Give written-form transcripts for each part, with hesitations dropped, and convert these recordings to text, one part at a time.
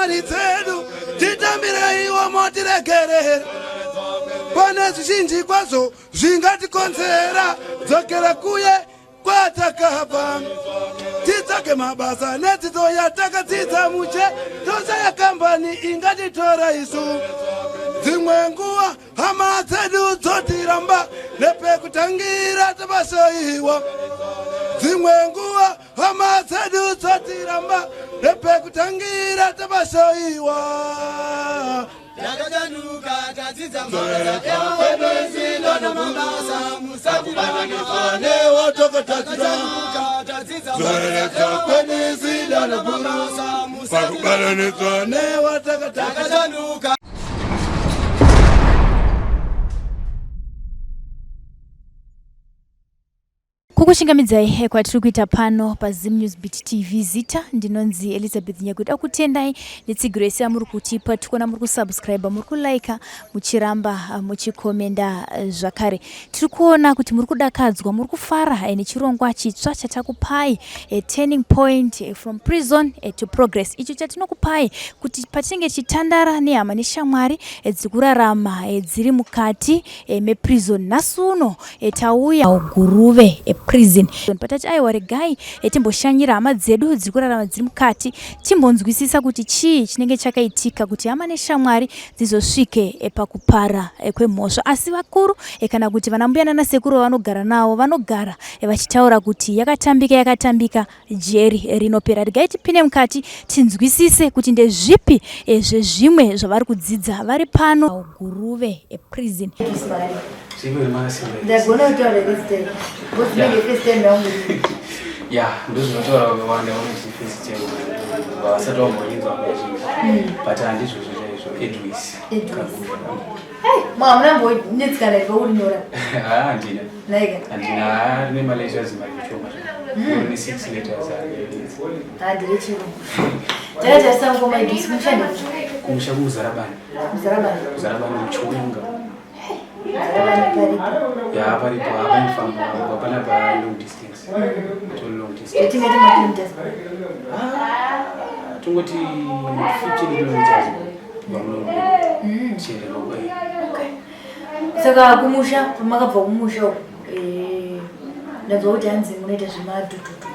neshamwari dzedu titambireiwo motiregerera pane zvizhinji kwazvo zvingatikonzera dzokera kuye kwatakabva titsvage mabasa nedzidzo yatakadzidza mushe toshaya kambani ingatitora isu dzimwe nguva hama dzedu dzotiramba nepekutangira tapasoiwa dzimwe nguva hama dzedu dzotiramba nepekutangira tapasoiwa Takachanuka tadzidza mabasa musatibatanidzwa newatokatadzira tadzidza zoreredza kwenisida mabasa pakubatanidzwa newatakatadzira. Takachanuka. Kukuchingamidzai kwatiri kuita pano paZim News Beat TV. Zita ndinonzi Elizabeth Nyakuda. Kutendai netsigiro yese yamuri kutipa. Tikuona muri kusubscribe, muri kulike, muchiramba muchikomenda zvakare. Tiri kuona kuti muri kudakadzwa, muri kufara nechirongwa chitsva chatakupai, Turning Point from Prison to Progress. Icho chatinokupai kuti patinenge tichitandara nehama neshamwari dziri kurarama dziri mukati meprison. Nhasi uno tauya Guruve prison patati aiwa regai timboshanyira hama dzedu dziri kurarama dziri mukati timbonzwisisa kuti chii chinenge chakaitika kuti hama neshamwari dzizosvike pakupara kwemhosva. Asi vakuru kana kuti vana mbuya nanasekuru vavanogara navo vanogara vachitaura kuti yakatambika yakatambika jeri rinopera. Regai tipinde mukati tinzwisise kuti ndezvipi zvezvimwe zvavari kudzidza vari pano Guruve prison. Ndagona kutaura this time. Because yeah. First time yangu. Yeah, ndozvinotaura vakawanda vanoti first time vasati vamboinzwa kazhinji. But handizvozvo chaizvo, Edwis. Edwis. Hey, mwa munambonetsikana here pakurinyora? Haa, handina. Naika. Handina, haa, rine maletters mashoma. Rine 6 letters. Handire chirungu. Takatarisa mukoma Edwis kumusha ndekuti? Kumusha kuMuzarabani. Muzarabani. Muzarabani muChiwenga. Muzarabani paripo. Ya, paripo, hapana hapana pa long distance. To long distance. Tingati makilometers. Ah, tongoti 15 kilometers kubva muno. Tichienda ikoko. Okay. Saka kumusha, pamakabva kumusha uko, ndanzwa kuti hanzi munoita zvemadhudhudhudhu.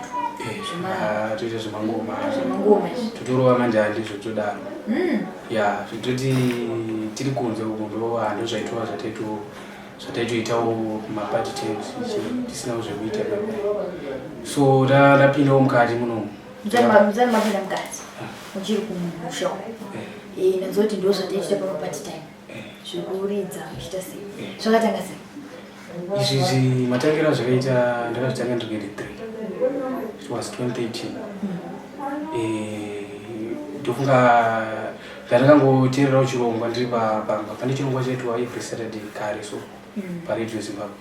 Toita zvemangoma. Zvemangoma izvi. Totorova manje handizvo todaro. Ya, zvitoti tiri kunze uku ndo hando zvaitwa zvataitoitawo kumaparty times tisinawo zvekuita baba. So ndapindawo mukati munomu. Musati mapinda mukati muchiri kumusha uko. Ndanzwa kuti ndo zvataitoita pamaparty time. Zvekuridza muchiita sei? Zvakatanga sei? Izvi matangiro azvakaita ndakazvitanga ndiri grade 3. It was 2013. Ndofunga ndandakangoteererawo chirongwa ndiri pamba. Pane chirongwa chaitwa every Saturday kare so paRadio Zimbabwe.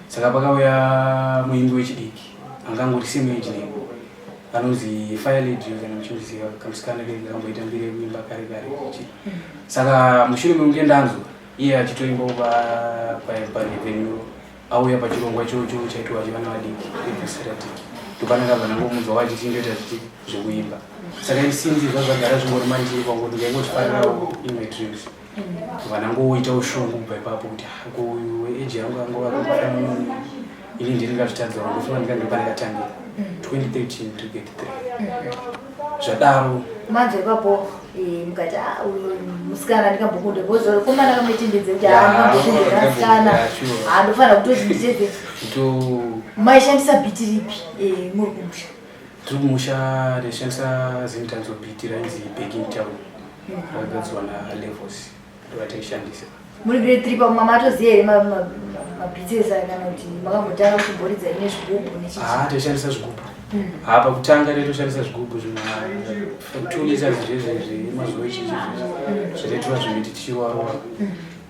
Saka pakauya muimbi wechidiki angangori same age neni anonzi Fire Lady kana muchimuziva, kamusikana kenge kamboita mbiri yekuimba kare kare. Saka mushure mekunge ndanzwa iye achitoimbawo parevenue auya pachirongwa ichocho chaitwa chevana vadiki every Saturday, ndopanakabva ndangomunzwa wachiti ndoita zvichi zvekuimba. Saka isinzi zvazvagara zvingori mandiri kwangoti ndaingochifarirawo in my dreams, vanangoitawo shungu kubva ipapo kuti ko uyu age yangu angova kufanana ini ndini ndingazvitadzawo. Ndofunga ndinga ndopandakatangira 2013 to grade 3 zvadaro. Manzwa ipapo mukati, "Ah, uyu musikana ndingambokunde," because komana kamuitendedze kuti ndingambokunde musikana, ndofanira kutoti nditeze. To Maishandisa beat ripi muri kumusha? Tiri kumusha ndaishandisa Zimdancehall beat rainzi Back in Town, rakagadzirwa naLevels, ndovataishandisa. Muri grade 3 papo matoziva here mabeats esa kana kuti makambotanga kuchimboridza ine zvigubhu nechichi? Haa, taishandisa zvigubhu. Haa, pakutanga taitoshandisa zvigubhu zvima 2 liters zvezvezvi mazuva ichichi zvataitova zvimiti tichiwarova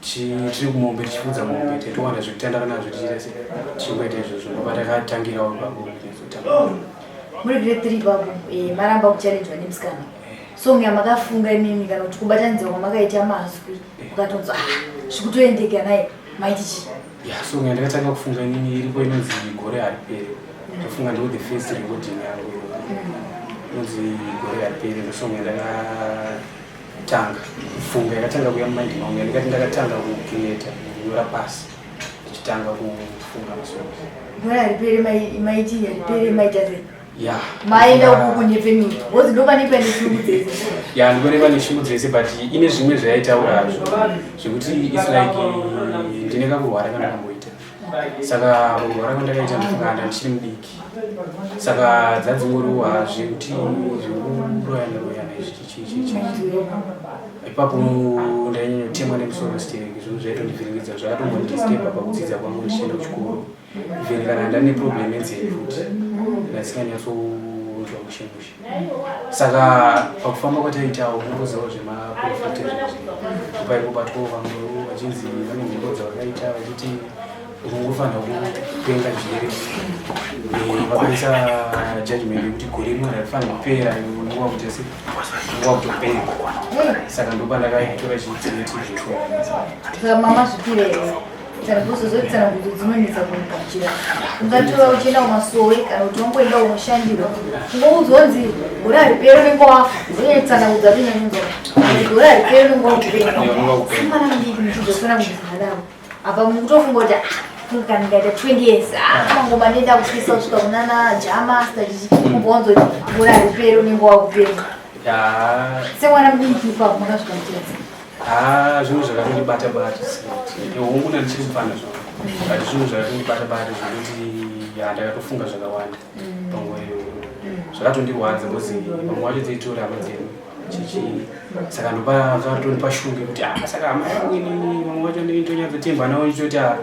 tiri kumombe tichifudza mombe. Taitowanda zvekutandara nazvo tichiita se tichingoita izvozvo. Ndopatakatangirawo ipapo kunyatsotaura. Muri grade 3 papo maramba kuchallenjwa nemusikana, song yamakafunga imimi kana kuti kubatanidzwa kwamakaita mazwi mukatonzwa, ah, zvikutoendeka naye, maiti chii? Ya, song yandakatanga kufunga inini iripo inonzi Gore Hariperi. Ndofunga ndo the first recording yangu inonzi Gore Hariperi, ndo song yandaka yandakatanga kufunga yakatanga kuya mumaindi mangu yandikati ndakatanga kucreata kunyora pasi ndichitanga kufunga masongs. Gore haripere maiti haripere maita sei? Ya. Maenda uku kunyepenyura. Wozi ndopane pane shungu dzese. Ya, ndipane pane shungu dzese but ine zvimwe zvayaitaurazvo zvekuti its like ndine kakurwara kandakamboita. Saka kurwara kwandakaita ndofunga ndichiri mudiki. Saka dzadzingoriwa zvekuti zvekuroyana royana izvi chichi chichi. Ipapo ndainyanya nemusoro stereki zvinhu zvaitondivhiringidza zvakatombondisturba pakudzidza kwangu ndichienda kuchikoro. Even kana ndane problem yenzeve futi ndasinganyatsonzwa mushe mushe. Saka pakufamba kwataitawo unongozivawo zvemaprofita izvozvi. Paikubatwawo vamwe vachinzi vane mhiko dzavakaita vachiti unongofanira kupenga jere. Vakaisa judgment yekuti gore rimwe rarifanira kupera unonga wakuita sei unonga wakutopenga. Saka ndopandakatora chidirective. Saka mama zvipire here? Tsanangudzo tsanangudzo dzinonetsa kugamuchira. Ungatora uchienda kumasowe kana kuti wangoenda unoshandirwa. Ungoudzwa kunzi gore hariperi unenge wafa. Uye tsanangudzo dzinonetsa. Gore hariperi unenge wakupenga. Mwana mudiki muchidzwa tsanangudzo dzakadaro. Apa mukutofunga kuti ah, kana ndikaita 20 years ah, mangoma nenda kupisa kusvika kunana Jamaster chichi. Ubva wanzwa kuti gore hariperi unenge wakupenga. Ya. Semwana mudiki ipapo makazvigamuchira sei? Ah, zvinhu zvakatondibata bata hongu nandichiri mufana zvavo but zvinhu zvakatondibata bata zvekuti ya ndakatofunga zvakawanda panguva iyoyo zvakatondirwadza because vamwe vacho dzaitora hama dzedu chichi saka ndopa zvakatondipa shungu yekuti ah saka hama yangu inini vamwe vacho ndinotonyatsotemba navo ndichitoti ah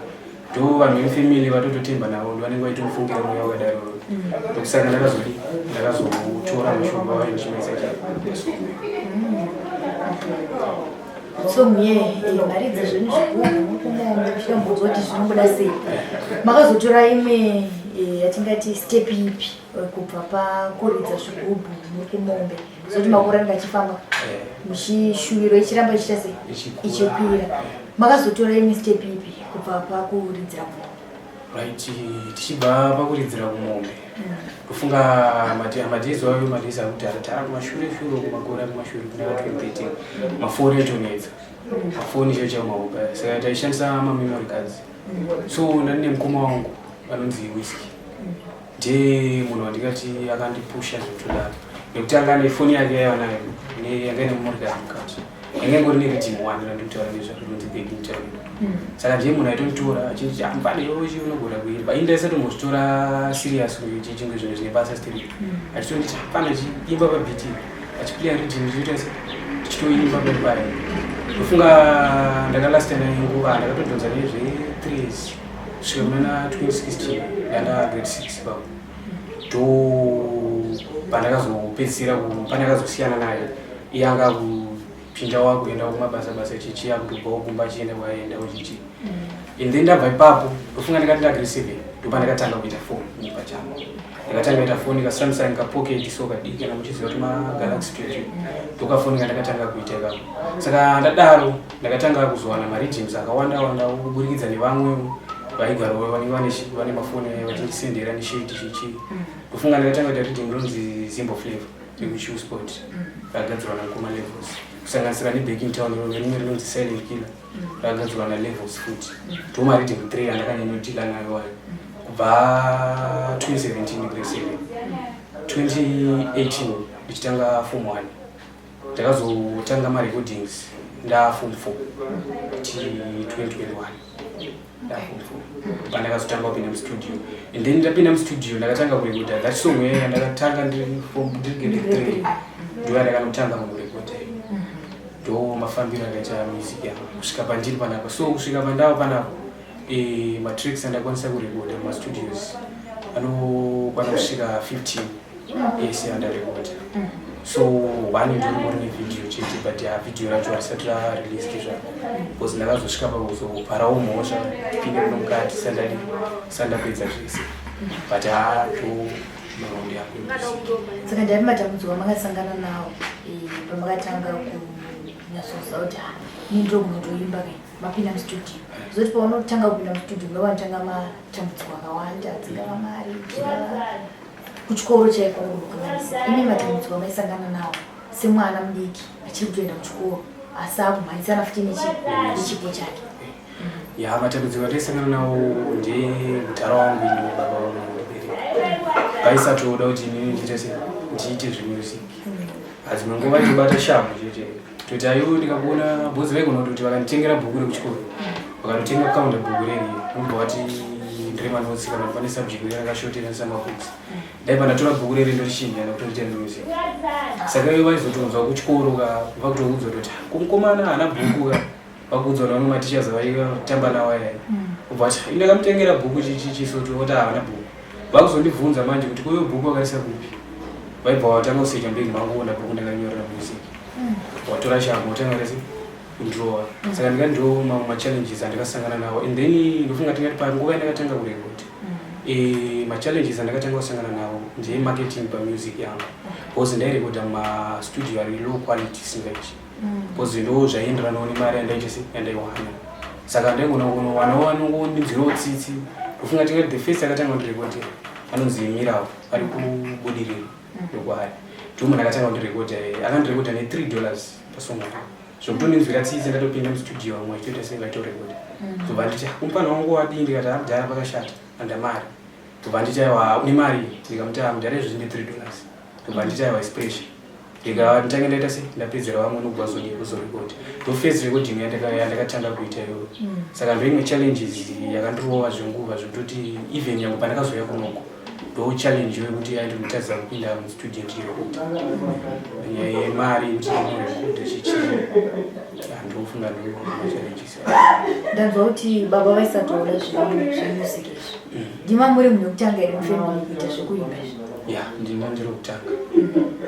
ndo vanhu vefamily vatototemba navo ndo vanenge vaitomufungira mweya wakadaro ndokusaka ndakazodi ndakazotora mushonga wacho ndichimaisa chii. Song ye maridza zvenyu zvigubhu kumombe muchitambudzwa kuti zvinobuda sei. Makazotora imwe yatingati step ipi kubva pakuridza zvigubhu muri kumombe zoti makore anenge achifamba muchishuviro ichiramba ichiita sei ichikwira. Makazotora imwe step ipi kubva pakuridzira kumombe? Right, tichibva pakuridzira kumombe kufunga madays ayo madays akudhara tara kumashure shure kumakore akumashure kuna 2013 mafoni aitonetsa mafoni chaiwo chaiwo maoba saka taishandisa mamemory cards. So ndani nemukoma wangu anonzi Whisky ndiye munhu wandingati akandipusha zvekutodaro nekuti anga ane foni yake yaiva nayo yanga ine memory card mukati yanga ingori neriddim one randikutaura nezvazvo rinonzi Baking Time. Saka ndiye munhu aitonditora achinditi ah mfana iwe chi unogona kuimba ini ndaisatombozvitora serious chingwe zvinhu zvine basa stereki achitonditi mfana chiimba pabeat achiplaya riddim chiita se tichitoimba paipai. Ndofunga ndakalasta naye nguva ndakatodhonza naye zve 3 years kusvika kunana 2016 ndanda grade 6 ipapo ndo pandakazopedzisira pandakazosiyana naye iye anga kupinda wakuenda kumabasa basa chichi akutobvawo kumba achienda kwaiendawo chichi and then ndabva ipapo ndofunga ndikati ndagrade 7 ndopandakatanga kuita foni ini pachangu ndakatanga kuita foni kaSamsung kapocket so kadiki kana muchiziva kuti maGalaxy 20 ndokafoni kandakatanga kuita ikako. Saka ndadaro ndakatanga kuzowana mariddims akawanda wanda kuburikidza nevamwe vaigarawo vanenge vane mafoni vachindisendera nesheti chichi. Ndofunga ndakatanga kuita riddim rinonzi Zimbo Flavor rekuChill Sport rakagadzirwa naMukoma Levels kusanganisira neBacking Town rimwe rinonzi Silent Killer rakagadzirwa naLevels futi. Ndo mariddim 3 andakanyanyodhila nayo ayo kubva 2017 grade 7 2018 ndichitanga form 1 ndakazotanga marecordings nda form 4 ti 2021 nda form 4 pandakazotanga kupinda mustudio and then ndapinda mustudio ndakatanga kurekodha that song yaya yandakatanga ndiri form ndiri grade 3 ndo yandakanotanga kurekodha ndo mafambiro akaita music yangu kusvika pandiri panapa. So kusvika pandava panapa matracks andakwanisa kurekodha mumastudios anokwana kusvika 15 ese andarekodha. So one ndirimbori nevideo chete but video racho harisati rareleased zvaro because ndakazosvika pakuzoparawo mhosva tipinde muno mukati sandadi sandapedza zvese but ndo nhoroondo yangu yemusic. Saka ndaipi matambudziko amakasangana nawo pamakatanga kunyatsoziva kuti ah, ini ndogona kutoimba ke mapinda mustudio? Zoti paunotanga kupinda mustudio ndovanotanga matambudziko akawanda, dzingava mari, dzingava kuchikoro chaiko kukanganisa. Imi matambudziko amaisangana nawo Semwana mudiki achiri kutoenda kuchikoro asi akumhanyisana futi nechipo chake. Ya, matambudziko ataisangana nawo ndemudhara wangu ini, baba vangu vandibereka vaisatoda kuti inini ndiite se ndiite zvemusic. Adzimwe nguva vaitobata shamu chete, toti aiwo ndikakuona bhozi vaigona kutoti vakanditengera bhuku rekuchikoro, vakatotenga kaunda bhuku reri, unobva wati ndire manotsi kana pane subject rakashotera samabooks, ndaibva ndatora bhuku reri ndorichinja nekutoriita music. Saka ivo vaizotonzwa kuchikoro ka, vakutoudzwa kuti kumukomana haana bhuku ka, vakuudzwa nevamwe matichers vaitamba nawo ayaya, ubva vati indakamutengera bhuku chichichisoto, oti havana bhuku. Vakuzondibvunza manje kuti koiwe bhuku wakaisa kupi? Vaibva watanga kusecha mbegi mangu, ona bhuku ndakanyorera music, watora shambo watanga rese kundrowa. Saka ndingati ndo mamwe machallenges andakasangana nawo. And then ndofunga tingati panguva yandakatanga kurekodi, machallenges andakatanga kusangana nawo ndeemarketing pamusic yangu, because ndairekodha mumastudio ari low quality singaiti, because ndo zvaienderanawo nemari yandaita se yandaiwana. Saka ndaigona kunowanawo vanongondinzwirawo tsitsi. Ndofunga tingati the first akatanga kundirekodhera anonzi Mirawo, ari kuBudiriro ndokwari, ndo munhu akatanga kundirekodha. Akandirekodha ne$3 pasong, zvokutondinzwira tsitsi. Ndatopinda mustudio, vamwe vachitoita sei, vaitorekodha. Ndobva nditi, "Kumupana wangu wadii?" Ndikati, "Amudhara, pakashata anda mari." Ndobva nditi, "Aiwa, une mari?" Ndikamuti, "Amudhara, izvozvi nde $3." Ndobva nditi, "Aiwa, ispressure." Ndika nditange ndaita sei, ndapedzera vamwe, nobva zodii kuzorekodi. Ndo first recording yandakatanga kuita iyoyo. Saka ndo imwe challenges yakandirova zvenguva, zvekutoti even yangu pandakazouya kunoko, ndo challenge yekuti yaindimutadzisa kupinda mustudio ndichirekodha, nyaya yemari yekuti ndinorekodha chichi. Ndofunga ndo machallenges. Ndanzwa kuti baba vaisatoda zvemusic izvi. Ndima muri munhu wekutanga here mufamily kuita zvekuimba izvi? Ya, ndina ndiri kutanga,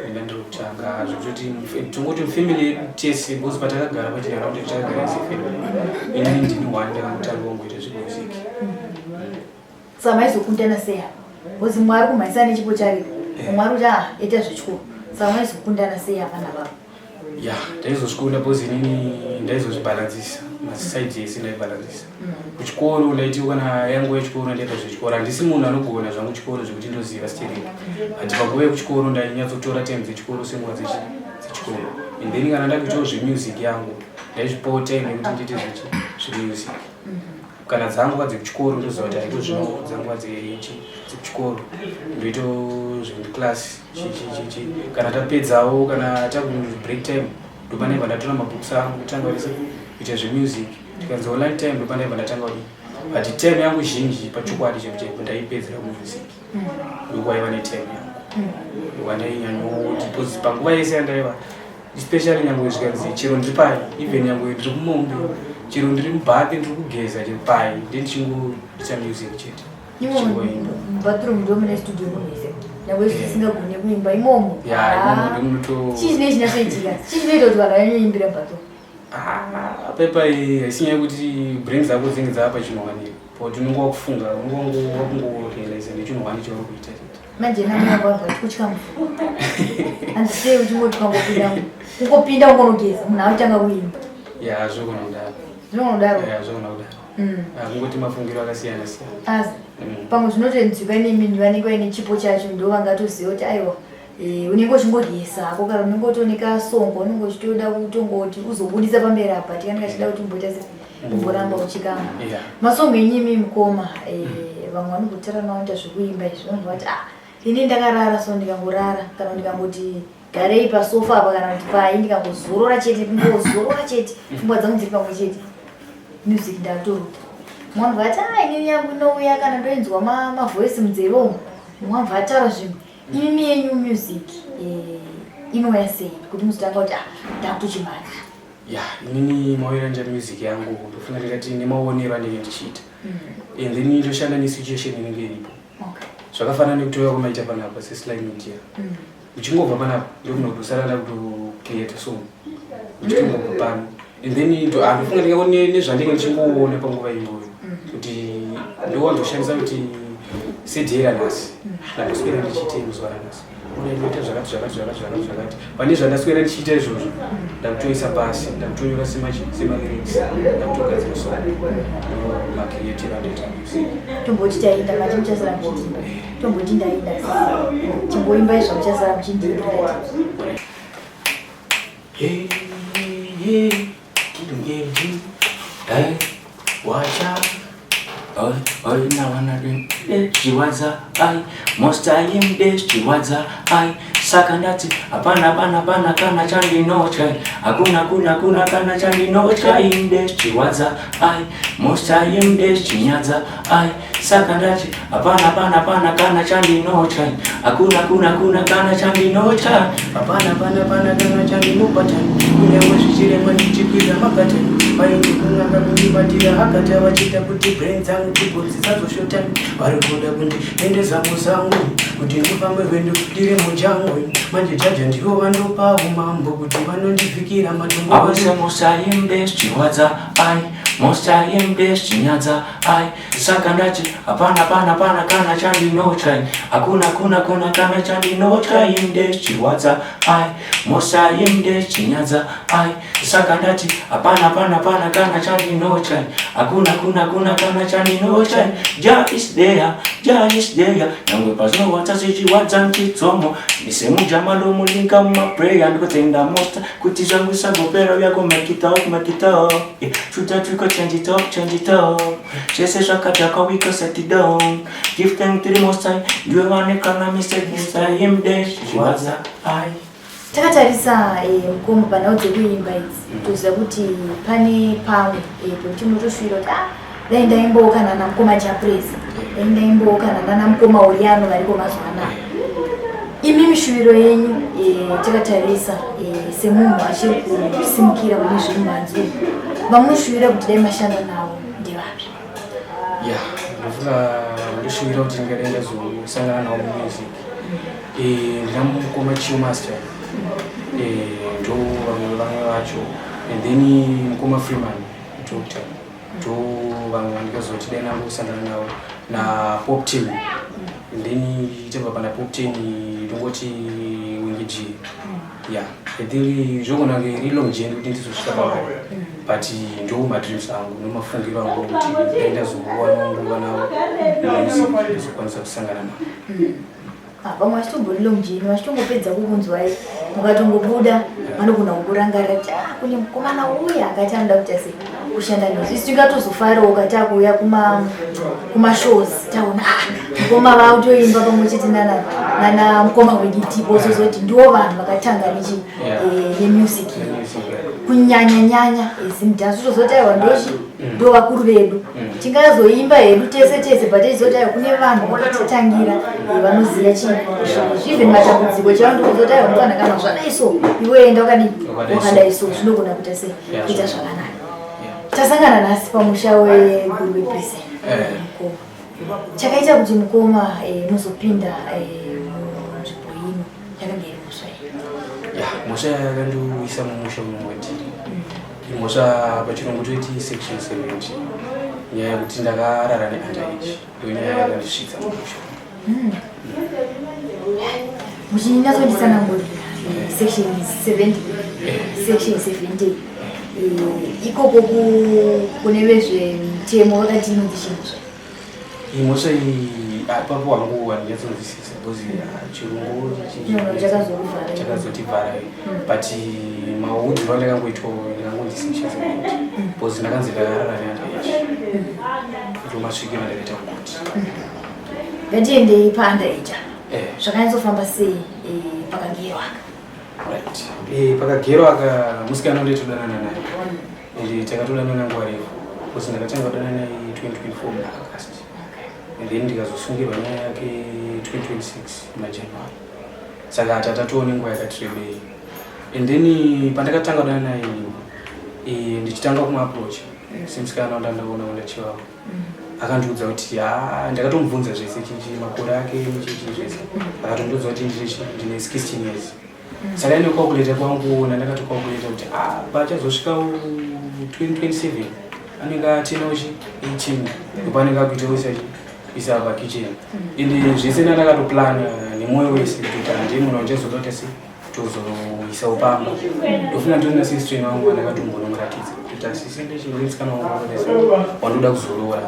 ndina ndiri kutanga, zvekutoti tongoti mufamily yedu tese, because patakagara pachigara kuti takagara sefamily, inini ndini one ndakangotanga kungoita zvemusic. Saka maizokundana sei apa? Because mumwe ari kumhanyisana nechipo chake, mumwe ari kuti a ita zvechikoro. Saka maizokundana sei apa nababa? Ya, ndaizozvikunda because inini ndaizozvibhalansisa masides ese, ndaibhalansisa. Kuchikoro ndaiti kana yangu yechikoro ndaita zvechikoro. Handisi munhu anogona zvangu chikoro zvekuti ndoziva stereki, but panguva yekuchikoro ndainyatsotora time dzechikoro senguva dzechikoro. And then kana ndakuitawo zvemusic yangu, ndaizvipawo time yekuti ndiite zvemusic. Kana dzanguva dzekuchikoro, ndoziva kuti haiko zvino dzanguva dzekuchikoro, ndoitawo zveclass chichichichi. Kana tapedzawo, kana takubreak time, ndopanaibva ndatora mabooks angu kutanga rese kuita zvemusic. Tikanzi lunch time, ndopanaibva ndatanga kudii. But time yangu zhinji, pachokwadi chaipo chaipo, ndaipedzera kumusic. Ndokwaiva netime yangu, ndokwandainyanyoti, because panguva yese yandaiva, especially nyangwe zvikanzi chero ndiri pai, even nyangwe ndiri kumombe, chero ndiri mubath, ndiri kugeza, chero pai, ndendichingoita music chete. Imomo mubathroom ndo mune studio munhu wese, nyangwe zvisingagone kuimba imomo? Ya, imomo ndomunoto. Chii chinee chinyasoitika? Chii chinoita kuti vanhu vanyanyoimbira mubathroom? Pepa haisi nyaya yekuti brain dzako dzinenge dzava pachinhu but unenge wakufunga, unenge wakungorealize nechinhu wani chauri kuita chete. Manje namai vanhu vati kutya mufu, handisei uchingoti ukangopinda, kungopinda ungonogeza, munhu akutanga kuimba? Ya, zvogona kudaro. Zvinongodaro. Ya, zvogona kudaro. Kungoti mafungiro akasiyana siyana. Asi pamwe zvinotonzwika nemini vanenge vaine chipo chacho, ndo vangatoziva kuti aiwa, unenge uchingogesa hako kana unenge utooneka songo, unenge uchitoda kutongoti uzobudisa pamberi apa, tikanenge achida kuti umboita se umboramba uchikama masongo enyu imi mukoma. Vamwe vanongotara naoita zvekuimba izvi, vanobva vati, "Ah, ini ndakarara so, ndikangorara kana ndikangoti garei pasofa apa kana kuti pai, ndikangozorora chete, kungozorora chete, pfungwa dzangu dziri pamwe chete, music ndatoruta." Mumwe anobva ati, "A, inini yangu inouya kana ndoinzwa mavoice munzeve umu." Mumwe anobva ataura zvimwe. Imimi yenyu music inouya sei kuti muzotanga kuti, "Ah, ndakutochimhanya"? Ya, inini maoera nja music yangu, ndofunga ndingati nemaonero andinenge ndichiita, and then ndoshanda nesituation inenge iripo. Zvakafanana nekutouya kwamaita panapa seSly Media. Uchingobva panapa, ndokunotosara ndakutocreata song uchitongobva pano. And then ndofunga ndingaone nezvandinge ndichingoona panguva iyoyo, kuti ndowanzoshandisa kuti seday ranhasi ndandoswera ndichiitei, muzuva ranhasi ona ndinoita zvakati zvakati zvakati zvakati zvakati. Pane zvandaswera ndichiita izvozvo, ndakutoisa pasi, ndakutonyora semalyrics, ndakutogadzira song. Macreative andoita music. Tomboti taenda mati muchasara muchitimba, tomboti ndaenda, chimboimbai zvamuchasara muchindiimbira. Hey, hey, Hey, watch out. Oi, oi, now wanna drink. Chiwadza, ai, most I am this, chiwadza, ai, saka ndati, hapana, hapana, hapana, kana chandinotya, hakuna, kuna, kuna, kana chandinotya, inde, chiwadza, ai, most I am this, chinyadza, ai, saka ndati, hapana, hapana, hapana, kana chandinotya, hakuna, kuna, kuna, kana chandinotya. Hapana, hapana, hapana, kana chandinobata, kunyangwe zvichirema ndichikwidza makatani, vaiti kun'anga kundibatira hakata, vachiita kuti brain dzangu dzibhodzi dzazoshota, vari kuda kundiendesa musango kuti ndifambe rwendo ndiri mujangwe. Manje jaja ndivo vandopa umambo kuti vanondivhikira matombo. Awese most I am this, chiwadza, ai, most I am this, chinyadza, ai, saka ndati, hapana, hapana, hapana, kana chandinotya, hakuna, kuna, kuna, kana chandinotya, inde, chiwadza, ai, most I am this, chinyadza, ai, saka ndati, hapana, hapana, hapana, kana chandinotya, hakuna, kuna, kuna, kana chandinotya, Jah is there, Jah is there, nyangwe pazinowadza zvichiwadza mchitsomo, ndisemujamalo mulinka mumaprayer, ndikutenda most, kuti zvangu zvisagopera, uya go make it up, make it up, yeah. Truth that we go change it up, change it up, zvese zvakadhakwa we go set it down, give thanks to the most high, ndiwe vane kana mistake, Mr. Him dash, chiwadza, ai. Takatarisa mukoma panhau dzekuimba idzi, toziva kuti pane pamwe pekuti munotoshuwira kuti ah, dai ndaimbawo kana namukoma Jah Prayzah, dai ndaimbawo kana nana mukoma Uriano variko mazuva anaya. Imi mishuwiro yenyu takatarisa semunhu achiri kusimukira mune zvemumhanzi, vamunoshuwira kuti dai mashanda navo ndevapi? Ya, ndofunga ndoshuwira kuti ndingadai ndazosangana navo mumusic. Ndina mukoma Chillmaster, ndo vamwe vacho, and then mukoma Freeman Doctor, ndo vamwe vandikazoti dai ndangosangana navo, naPoptain, and then tabva pana Poptain ndongoti Winky D. Yeah, I think zvogona kunge iri long journey kuti ndizosvika pavari, but ndo madreams angu nomafungiro angu kuti dai ndazowanawo nguva navo mumusic, ndizokwanisa kusangana navo. Ah, vamwe vachitombori long journey, vachitongopedza kukunzwai mukatongobuda, vanogona kukurangarira kuti ah, kune mukomana uya akati anoda kuita sei, kushanda nezvo. Isu tingatozofarawo ukati akuuya kumashows, taona ah, mukoma vakutoimba pamwe chete nana mukoma Winky D, bozozoti ndiwo vanhu vakatanga nechi nemusic, kunyanya nyanya Zimdancehall. Tozoti aiwa, ndochi ndo vakuru vedu, tingazoimba hedu tese tese, but tichizoti aiwa, kune vanhu vakatitangira vanoziva chii zvinhu, even matambudziko chaivo. Ndikuzoti aiwa, mufana kana zvadai so, iwe enda wakadii, wakadai so, zvinogona kuita sei, kuita zvakanaka. Tasangana nhasi pamusha weGuruve Prison. Mukoma, chakaita kuti mukoma muzopinda munzvimbo ino yakanga iri mhosva iyi? Ya, mhosva yakandiuyisa mumusha muno wandiri imhosva pachirungu toiti section 70, nyaya yekuti ndakarara neunderage, ndo nyaya yakandisvitsa mumusha. Muchinyatsonditsanangurira section 70, section 70 ikoko kune vezvemitemo vakati inonzi chimhosva? Imhosva iyi apapo hangu handinyatsonzwisisa because chirungu Chirungu chakazokuvharai. Chakazotivharai, but maudziro andakangoitwa ndakangonzi section 70 because ndakanzi ndakarara neunderage, ndo masvikiro andakaita kukoti. Ngatiendei paunderage. Zvakanyatsofamba sei pakagero aka? Right, pakagero aka musikana ndoitodanana naye, ende takatodanana nguva refu because ndakatanga kudanana naye 2024 muna August, and then ndikazosungirwa nyaya yake 2026 muna January, saka tatatoone nguva yakati rebei. And then pandakatanga kudanana naye inini, ndichitanga kumuapproach semusikana wandandaona wandachivawo, akandiudza kuti ha, ndakatomubvunza zvese chichi makore ake nechichi zvese, akatondiudza kuti ndine 16 years. Saka ine calculate kwangu ndandakatocalculate kuti ah, pachazosvika 2027 anenge atenawo chi 18, ndipo anenge akuita kuisa chi isa pakitchen. Ende zvese ndandakatoplana nemwoyo wese kuti handii munhu wandichazoda kuti sei tozoisawo pamba. Ndofunga ndiri nasistren wangu andakatombonomuratidza kuti asisi ndechinomusikana wangu wakadai wandoda kuzoroora.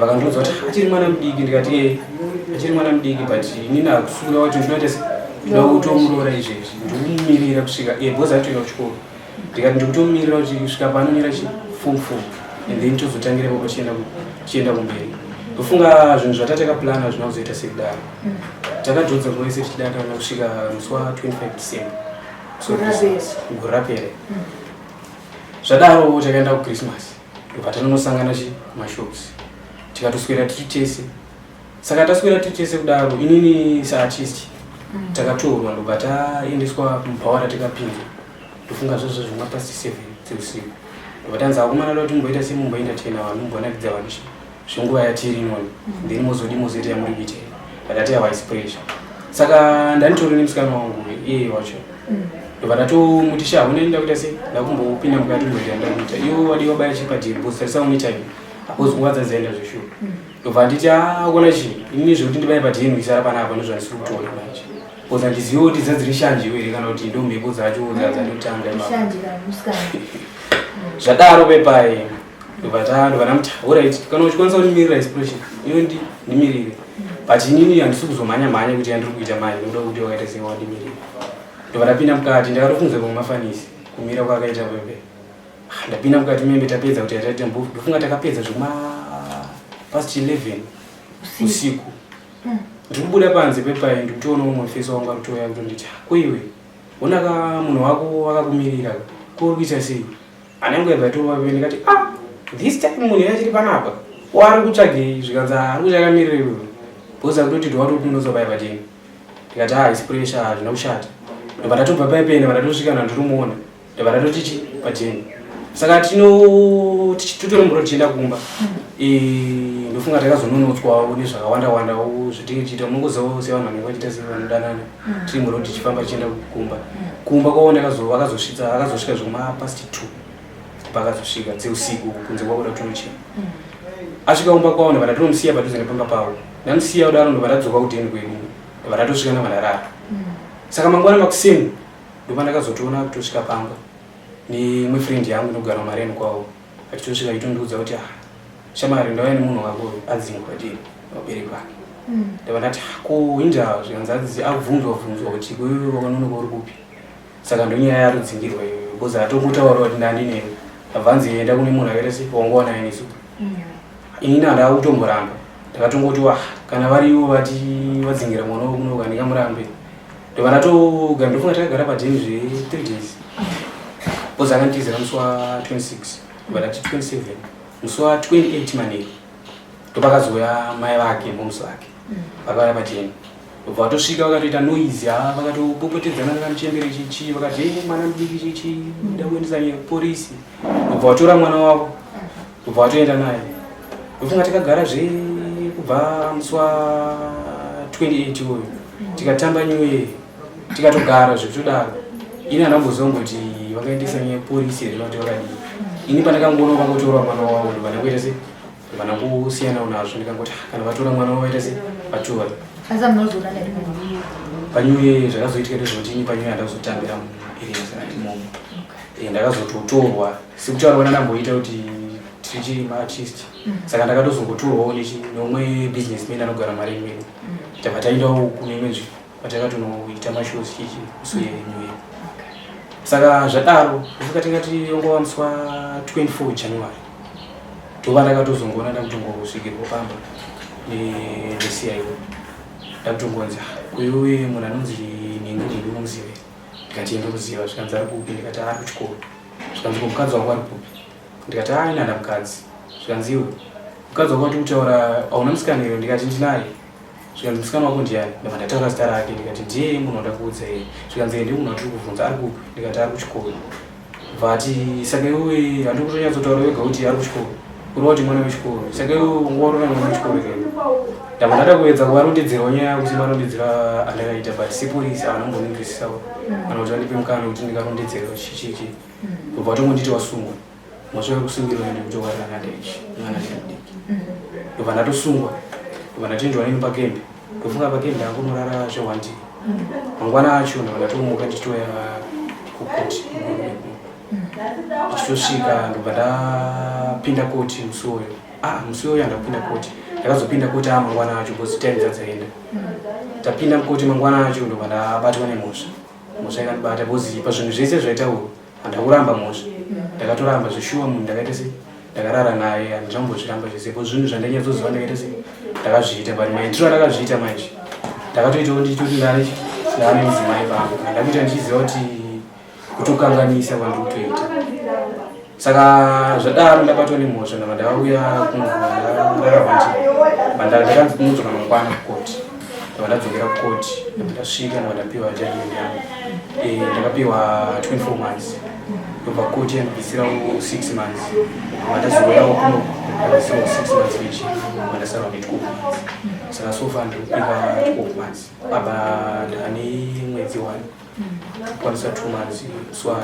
Vakandiudza kuti achiri mwana mudiki. Ndikati achiri mwana mudiki, but inini hakusura kuti ndinoita se Ndokutomuroora izvezvi, ndikumumirira kusvika because atoenda kuchikoro. Ndikati ndikutomumirira kuti kusvika paanonyora chi form 4 and then tozotangira ipapo tichienda kumberi. Ndofunga zvinhu zvatakaplana hazvina kuzoita sekudaro. Takadhonza nguva yese tichidanana kusvika musi wa 25 December. So, Gore rapera. gore rapera. Zvadaro takaenda kuChristmas, ndobva tanonosangana chi kumashops, tikatoswera tiri tese. Saka taswera tiri tese kudaro, inini saartist takatorwa, ndobva taendeswa kumubhawa ratikapinzwa. Ndofunga zvazvo zvima past 7 dzeusiku. Ndobva tanzi, akomana, da kuti mumboita semumboentertaina vanhu, mumbonakidza vanhu chi zvenguva yatiri inoni, then mozodi mozoita yamuri kuita iyi. Ndakati awa, is pressure. Saka ndanitori nemusikana wangu iye wacho, ndobva ndatomuti, sha, unoenda kuita sei, ndakumbopinda mukati mboita ndakuita iwo wadi wabaya chipadhiri because tarisa une time because nguva dzadzaenda zveshuwa. Ndobva nditi, akona chi inini zvekuti ndibaye padhiri isara panapa ndozvandisiri kutoona manje, because handizivi kuti dzadziri shanjiwo here kana kuti ndo mhepo dzacho dzandotanga ipapo. Shanje kana musikana. Zvadaro pepai, ndobva ndamuti, alright, kana uchikwanisa kundimirira expression iyo ndimirire, but inini handisi kuzomhanya mhanya kuti yandiri kuita manje, ndoda kuti wakaita sei wandimirira. Ndobva ndapinda mukati, ndakatofunza pamwe mafanisi kumira kwaakaita pepe. Ah, ndapinda mukati membe, tapedza kuti yataita, ndofunga takapedza zvekuma past 11 usiku. Ndiri kubuda panze pepai, ndikutoona umwe mufesi wangu ari kutouya kutonditi, ko iwe, onaka munhu wako akakumirira, ko uri kuita sei? Anenge yabva yatova, ndikati, ah, this time munhu yachiri panapa wari kutsvagei? Zvikanzi, ari kuchakamirira iwewe because akutoti ndowatokunozobaya pateni. Ndikati, ah, isi pressure, hazvina kushata. Ndobva ndatobva paipenda, ndatosvika nandirimuona, ndobva ndatotichi pajeni. Saka tino titori muro tichienda kumba. Ndofunga takazononotswawo nezvakawanda wandawo zvatinge tichiita, munongozivawo sevanhu vanenge vachiita sevanodanana, tiri muro tichifamba tichienda kumba. Kumba kwavo vakazosvitsa, akazosvika zvekuma past 2 pakazosvika dzeusiku, kunze kwakuda kutonochena. Asvika kumba kwavo, ndobva ndatonomusiya padhuze nepamba pavo. Ndamusiya kudaro, ndobva ndadzoka kudheni kwedu, ndobva ndatosvika ndabva. Saka mangwana makuseni ndopa ndakazotoona kutosvika pamba neimwe friend yangu inogara mumareni kwavo, achitosvika achitondiudza kuti, ah, shamari, ndauya nemunhu wako adzingwa deni vabereki vake. Ndabva ndati, ah, ko inda? Zvikanzi abvunzwa bvunzwa kuti iwewe wakanonoka uri kupi, saka ndonyaya yatodzingirwa iyoyo, because atongotaura kuti ndandinewe. Abvanzi enda kune munhu akaita sei wangowana nesu. Inini handaa kutomboramba, ndakatongoti, wa, kana varivo vati vadzingira mwana wokunoka, ndingamurambe? Ndobva ndatogara, ndofunga takagara padheni zve 3 days because akanditizira musi wa 26, ndobva ndati 27, musi wa 28 manheru ndopakazouya mai vake, momusi vake, vakauya padheni. Ndobva vatosvika vakatoita noise, ha, vakatopopotedzana nakamuchembere chichi, vakati, e, mwana mudiki chichi, da kuendesa nepolisi. Ndobva vatora mwana wavo, ndobva vatoenda naye. Ndofunga takagara zve kubva musi wa 28 uyu, tikatamba New Year, tikatogara zvekutodaro. Ini handamboziva kuti vakaendesa nepolisi here kana kuti vakadii. Ini pandakangoona vangotora mwana wavo, ndobva ndangoita sei, ndobva ndangosiyanawo nazvo. Ndikangoti, "Ah, kana vatora mwana wavo, vaita sei, vatora." Asi munozoona neri? PaNew Year zvakazoitika ndezvekuti ini paNew Year handakuzotambira muarea imomo. Ndakazototorwa sekutaura kwandandamboita kuti tiri maartist, saka ndakatozongotorwawo neumwe businessman anogara mari imweni, tabva taendawo kune imwe nzvimbo kwatakatonoita mashows chichi musi weNew Year. Saka zvadaro, ndofunga tingati ongova musi wa 24 January, ndova ndakatozongoona ndakutongosvikirwa pamba neCIO, ndakutongonzi, "Ah, uyu munhu anonzi nhingi nhingi unomuziva here?" Ndikati, ndomuziva. Zvikanzi, ari kupi? Ndikati, ari kuchikoro. Zvikanzi, ko mukadzi wako ari kupi? Ndikati, a, inanda mukadzi. Zvikanzi, iwe, mukadzi wako wati kutaura, hauna musikana iwe? Ndikati, ndinaye. Zvikanzi, musikana wako ndiani? Ndabva ndataura zita rake, ndikati, ndiye munhu wandakuudza iye. Zvikanzi, ndiye munhu watiri kubvunza, ari kupi? Ndikati, ari kuchikoro. Vati, saka iwe handiri kutonyatsotaura wega kuti ari kuchikoro, kureva kuti mwana wechikoro, saka iwe ungowarora mwana wechikoro kene. Ndabva ndada kuedza kuvarondedzerawo nyaya yakuti marondedzero andakaita, but sepolisi havana kumboningirisisawo kana kuti vandipe mukana wekuti ndingarondedzerawo chichichi. Kubva vatongonditi wasungwa, mhosva yekusungirwa ende kuti warara ndechi mwana chiri mudiki. Ndobva ndatosungwa, ndobva ndatoendwa neni pakembe. Ndofunga pakembe ndangonorara zve1 day. Mangwana acho ndobva ndatomuka ndichitouya kukoti, ndichitosvika ndobva ndapinda koti musi uyoyo. Ah, musi uyoyo handakupinda koti, ndakazopinda koti mangwana acho because time dzadzaenda. Tapinda mukoti mangwana acho ndobva ndabatwa nemhosva. Mhosva ikandibata because pazvinhu zvese zvaitaurwa handakuramba mhosva. Ndakatoramba zveshuwa munhu ndakaita sei ndakarara naye handinambozviramba zvese because zvinhu zvandainyatsoziva ndakaita sei ndakazviita but maitiro andakazviita manje ndakatoitawo ndichitoti ndane ndane mudzimai vangu handakuita ndichiziva kuti kutokanganisa kwandiri kutoita saka zvadaro ndabatwa nemhosva ndava ndauya kunondararwa ndinodzoka mangwana kukoti ndava ndadzokera kukoti ndava ndasvika ndava ndapiwa judgment yangu eh, ndakapiwa 24 months ndobva koti yandibvisirawo 6 months ndava ndazouyawo kuno ndabvisirawo 6 months vechi ndava ndasarwa ne 12 months saka so far ndikupiwa 12 months apa ndane mwedzi one kwanisa 2 months swa 27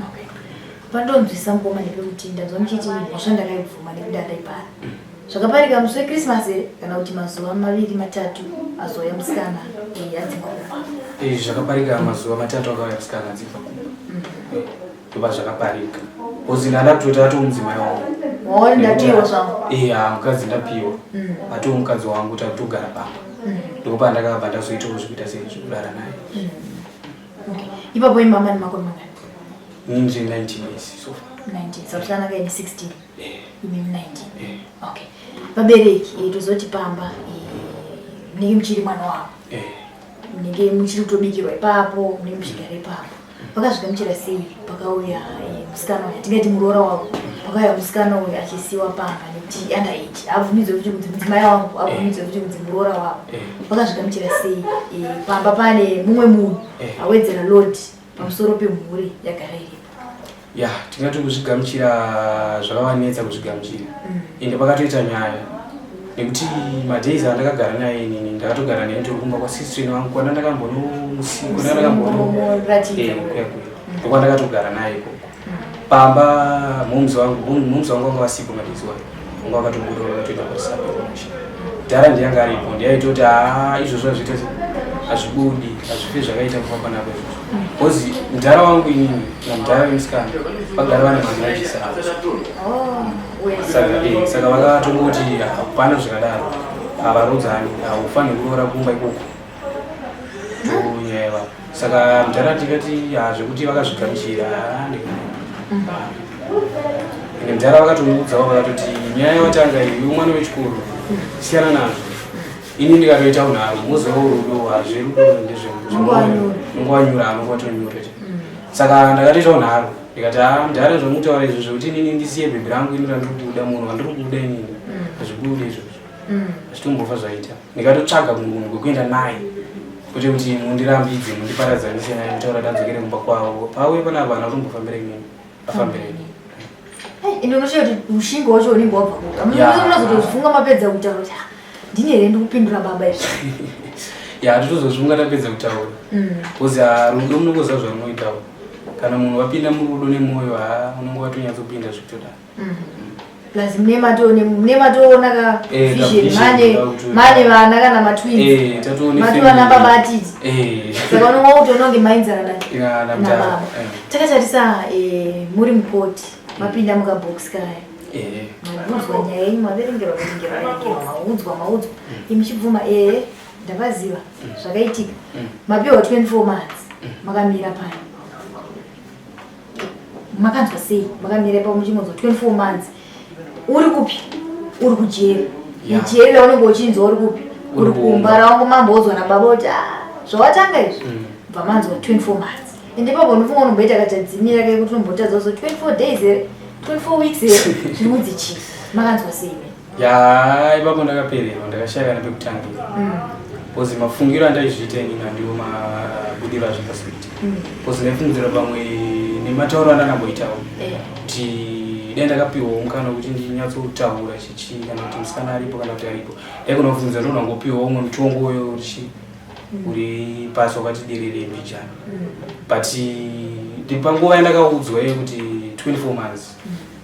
okay pandonzwisa mukoma nepekuti ndanzwa muchiti mhosva ndakaibvuma nekuti andaipara zvakaparika musi wechristmas here kana kuti mazuva maviri matatu azouya musikana eh, adzingwa kumba eh, zvakaparika mazuva matatu akauya musikana adzibva kumba mm. eh, ndopa zvakaparika bcause ndanda kutoti atoo mudzimai wangu waoni ndapiwa zvangu iya mukadzi ndapiwa mm. atoo mukadzi wangu takutogara pamba mm. ndopa ndakabva ndazoitawo zvekuita sei zvekurara naye mm. ipapo imama nemakore mangani ini ndiri 19 years so far 19 sakushana kaine 16 imimi 19 okay vabereki eh, tozoti pamba eh, munenge muchiri mwana wavo munenge muchiri kutobikirwa ipapo munenge muchigara ipapo vakazvigamuchira sei pakauya eh, musikana uyu atingati muroora wavo pakauya musikana uyu achisiwa pamba nekuti under age abvumidzwe kuti kunzi mudzimai wangu abvumidzwe kuti kunzi muroora wavo eh. vakazvigamuchira sei eh, pamba pane mumwe munhu eh. awedzera load pamusoro pemhuri yagara iripo ya tingati kuzvigamuchira zvakavanetsa kuzvigamuchira mm. ende pakatoita nyaya nekuti madays andakagara naye inini ndakatogara naye nditori kumba kwasistrin wangu kwana ndakambonomusikondakambonokuyakuya eh, ndokwandakatogara naye ikoko pamba moms wangu moms wangu vanga vasipo madays wayo vanga vakatobuda vakatoenda kwasapemusha dhara ndiyanga aripo ndiyaitoti haa izvozvo azviita hazvibudi hazvife zvakaita kufamba nako izvozvo bcause mudhara wangu inini namudhara vemusikana vagara vane mamarriages avo oh, saka eh, saka vakatongoti hapana zvakadaro havarodzani haufaniri kuroora kumba ikoko tonyaya ivavo saka mudhara tikati ha zvekuti vakazvigamuchira ende mudhara vakatomuudzawo vakatoti nyaya yawatanga iyi mwana wechikoro siyana nazvo ini ndikatoita unharo moziva rudo hazverudo ndezveunongowanyura anongowatonyura mm. saka ndakatoita unharo ndikati ha mudhara zvamutaura izvo zvekuti inini ndisiye bhebhi rangu ini randiri kuda munhu wandiri kuda inini mm. hazvibude izvozvo mm. hazvitombofa zvaita ndikatotsvaga munhu kwekuenda naye kwete kuti mundirambidze mundiparadzanise naye mutaura ndadzokere kumba kwavo pauye panapa hana kutombofambira inini afambira inini ende unoshaya kuti ushingi wacho unenge wabva kupi munozotozvifunga mapedza kutaura kuti ah, ndini here ndikupindura baba izvi ya totozozvifunga tapedza kutaura bcause mm. ah, rudo munongoziva zvamunoitawo kana munhu wapinda murudo nemwoyo ha unonge watonyatsopinda zvekutodaro mm. plus mune matoona ka eh, vision mane mane vana kana matwins eh, matovana baba atiti eh. saka unonga kutoona kunge mainzana nababa takatarisa muri mukoti mapinda mukabox kaya mabvunzwa nyaya yenyu maverengerwa verengerwa verengerwa maudzwa maudzwa mm. imuchibvuma ee ndavaziva mm. zvakaitika mm. mapiwa 24 months makamira pano makanzwa sei makamira ipapo muchingonzwa 24 months uri kupi uri kujeri jeri raunenge uchinzwa uri kupi uri kumba rawangu mamboudzwa nababa kuti ah, zvawatanga izvi mm. bva manzwa 24 months ende ipapo unofunga unomboita kachadzimira ke kuti unombotadza kuzo 24 days here 24 weeks here zviri kunzi chii makanzwa sei ya ipapo ndakapererwa ndakashaya kana pekutangira mm. bcause mafungiro andaizviita inini andiwo mabudiro azvakazoita mm. bcause ndaifungidzira pamwe nematauro andakamboitawo eh. kuti dai ndakapiwawo mukana wekuti ndinyatsotaura chichii kana kuti musikana aripo kana kuti aripo ndaigona kufungidzira kuti unangopiwawo umwe mutongo uyo uri mm. uri pasi wakati derere mbijana but panguva yandakaudzwa iyo kuti 24 months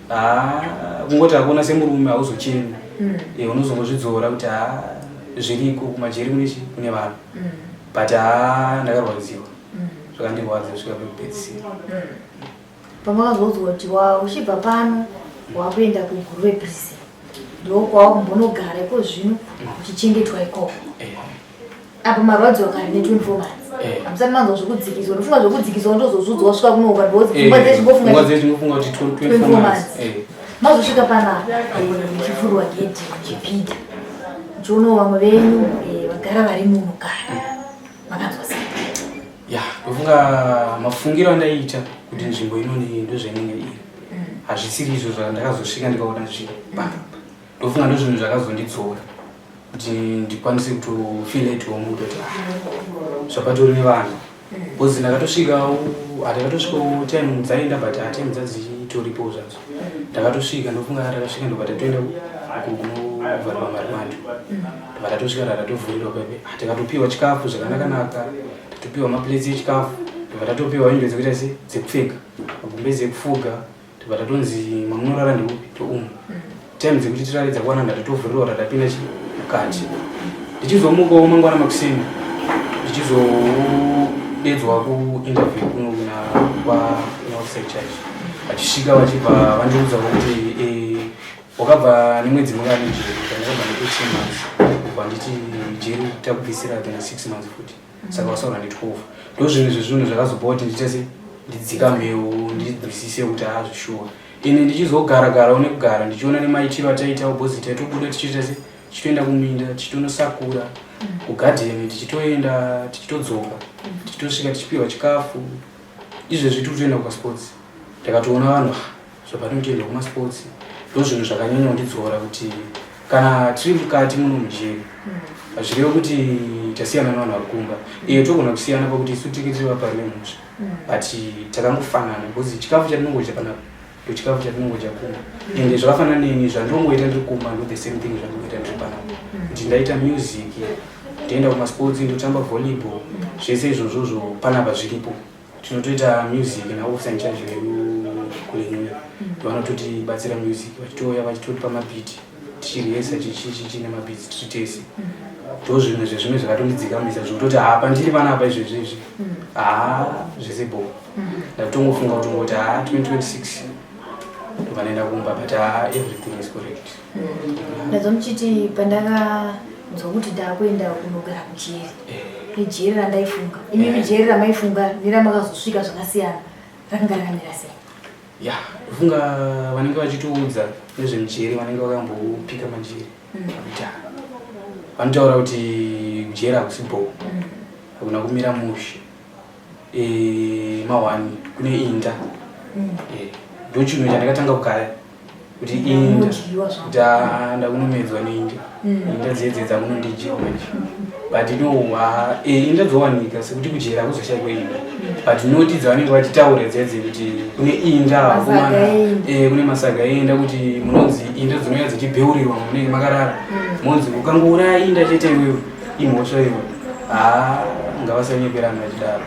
haa kungoti hakuna semurume hauzochemi mm. eh, unozongozvidzora kuti haa zviriko kumajeri kune chi kune vanhu mm. but haa ndakarwadziwa mm. zvakandirwadza kusvika pekupedzisira pamakazoudzwa kuti uchibva pano wakuenda kuguruve prison ndokwawakumbonogara iko zvino uchichengetwa ikoko eh. Apa marwadzo akari ne 24 months. Eh. Hamusati manzwa zvekudzikiswa. Ndofunga zvekudzikiswa ndozozviudzwa wasvika kuno uka because pfungwa dzechingofunga pfungwa dzechingofunga kuti 24 24 months. months. Mazosvika panapa muchivhurwa gedhi muchipinda. Muchionawo vamwe venyu vagara vari muno kare. Makanzwa sei? Ya, ndofunga mafungiro andaiita kuti nzvimbo inoni ndozvainenge iri. Hazvisiri izvo zvandakazosvika ndikaona zviri panapa. Ndofunga ndozvinhu zvakazondidzora kuti ndikwanise kutofeel at home kutoti ah, zvapatori nevanhu. Because ndakatosvikawo, hatakatosvikawo time dzaenda but time dzadzitoripo zvadzo. Ndakatosvika ndofunga takasvika ndobva tatoenda uko kunovharirwa marimando. Ndobva tatosvika tatatovhurirwa pepe. Ah, takatopiwa chikafu zvakanaka-naka, tatopiwa maplates echikafu, ndobva tatopiwa hembe dzekuita sei dzekupfeka, magumbezi ekufuga, ndobva tatonzi mamunorara ndeupi toumu. Time dzekuti tirare dzakwana ndatotovhurirwa tatapinda chi mukati. Ndichizomukawo mangwana makuseni ndichizodedzwa kuinterview kuno kuna kwa officer charge. Vachisvika vachibva vandiudza kuti wakabva nemwedzi mungani jeri, ndakabva ne 18 months. Kubva nditi jeri takubvisira kana 6 months futi. Saka wasaura ne 12. Ndozvimwe zvezvinhu zvakazopa kuti ndiite se ndidzikamewo ndinzwisise kuti hazvishuwa. Ine ndichizogara-garawo nekugara ndichiona nemaitiro ataitawo because taitobuda tichiita se tichitoenda kuminda tichitonosakura kugadheni tichitoenda tichitodzoka tichitosvika tichipiwa chikafu. Izvezvi tiri kutoenda kumasports. Ndakatoona vanhu zvapanotoendwa kumasports. Ndozvinhu zvakanyanya kundidzora kuti kana tiri mukati muno mujeri hazvirevi kuti tasiyana nevanhu vari kumba. Iye togona kusiyana pakuti isu tinge tiri vapari vemhosva but takangofanana because chikafu chatinongodya panapa ndochikafu chatinongodya kumba. Ende zvakafanana neni zvandinongoita ndiri kumba ndo the same thing zvandingoita ndiri panapa. Kuti ndaita music, ndoenda kumasports, ndotamba volleyball, zvese izvozvozvo panapa zviripo. Tinotoita music naofficer in charge vedu kulenyuya. Vanototibatsira music, vachitouya vachitotipa mabhiti, tichirihesa chichi nemabhiti tiri tese. Ndozvimwe zvezvimwe zvakatondidzikamisa zvekutoti haa pandiri panapa izvezvi izvi haa zvese bho. Ndatongofunga kutongoti haa 2026 ndobva ndaenda kumba but haa everything is correct. Ndazwa muchiti pandakanzwa kuti ndakuenda kunogara kujeri. Nejeri randaifunga. Imi jeri ramaifunga neramakazosvika zvakasiyana rakanga rakamira sei? Ya, ndofunga vanenge vachitiudza nezvemujeri vanenge vakambopika majeri. Kudhara. Vanotaura kuti kujeri hakusi bho. Hakuna kumira mushe. Mahwani kune inda. Ndochinhu chandakatanga kugaya kuti inda kuti ndakunomedzwa neinda. Inda dzedze dzakunondidya manje. But no, inda dzowanika sekuti kujera hakuzoshaikwa inda. But noti dzavanenge vachitaura dzedze kuti kune inda vakomana, kune masaga einda kuti munonzi inda dzinouya dzichibheurirwa munenge makarara. Monzi ukangouraya inda chete iwewe imhosva iwe. Haa, ngavasanyeperana vachidaro.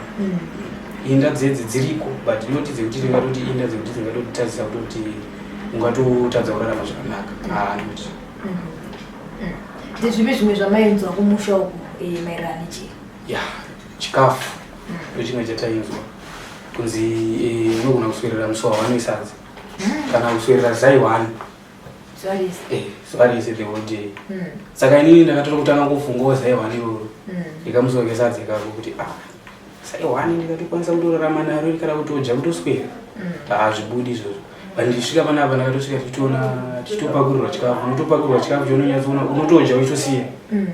Inda dzedze dziriko but noti dzekuti tingatoti inda dzekuti dzingatotadzisa kutoti ungatotadza kurarama zvakanaka. Haa, noti. Ndezvipi zvimwe zvamainzwa kumusha uku maererano nechii? Ya, chikafu ndochimwe chatainzwa kunzi unogona kuswerera musi wa1 wesadza kana kuswerera zai 1 zuva rese the whole day. Saka inini ndakatora kutanga kufungawo zai 1 iroro ndikamusi kesadza ikako kuti ah zai 1 ndikatokwanisa kutorarama naro kana kutodya kutoswera. Hazvibudi izvozvo. Pandisvika panapa ndakatosvika tichitoona tichitopakurirwa chikafu, unotopakurirwa chikafu chaunonyatsoona unotodya uchitosiya.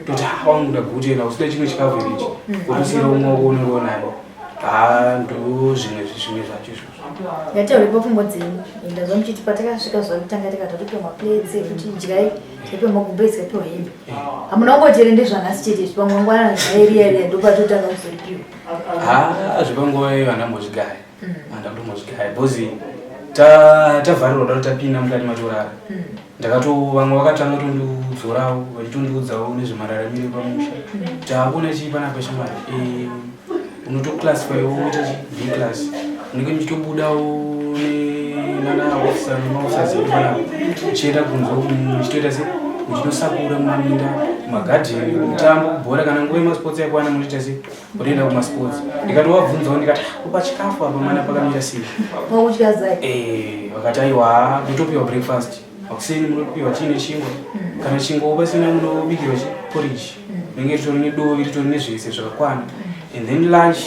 Toti ah wangu ndagutena usina chimwe chikafu here ichi. Wotosiyira umwe wako unenge unayo. Haa ndo zvimwe zvimwe zvacho izvozvo. Ngataure pfungwa dzenyu. Ndazwa muchiti patakasvika zuva rekutanga tikatopiwa maplates ekuti idyai, tikapiwa magumbezi, tikapiwa hembe. Hamuna kungoti here ndezvanhasi chete izvi, pamwe mangwana zvairiya riya ndopatotanga kuzoripiwa. Haa zvepanguva iyo handambozvigaya. Handambozvigaya because tavharirwa daro tapinda mukati matorara. Ndakato vamwe vakatanga kutondidzorawo vachitondiudzawo nezvemararamiro epamusha. Kuti hakuna chii panapa shamwari. Unotoclassifywo woita chi B class. Unenge muchitobudawo nana officer nemaofficers edu panapa. Muchienda kunze uku muchitoita se muchinosakura mumaminda, mumagadheni, mutambo, kubhora kana nguva yemasports yakwana munoita se munoenda kumasports. Ndikatovabvunzawo ndikati kupa chikafu apa mwana pakamira sei? Pakudya zai. Vakati aiwa munotopiwa breakfast. Makuseni munopiwa tii nechingwa. Kana chingwa pasina munobikirwa chi porridge. Rinenge ritori nedovi, ritori nezvese zvakakwana. And then lunch,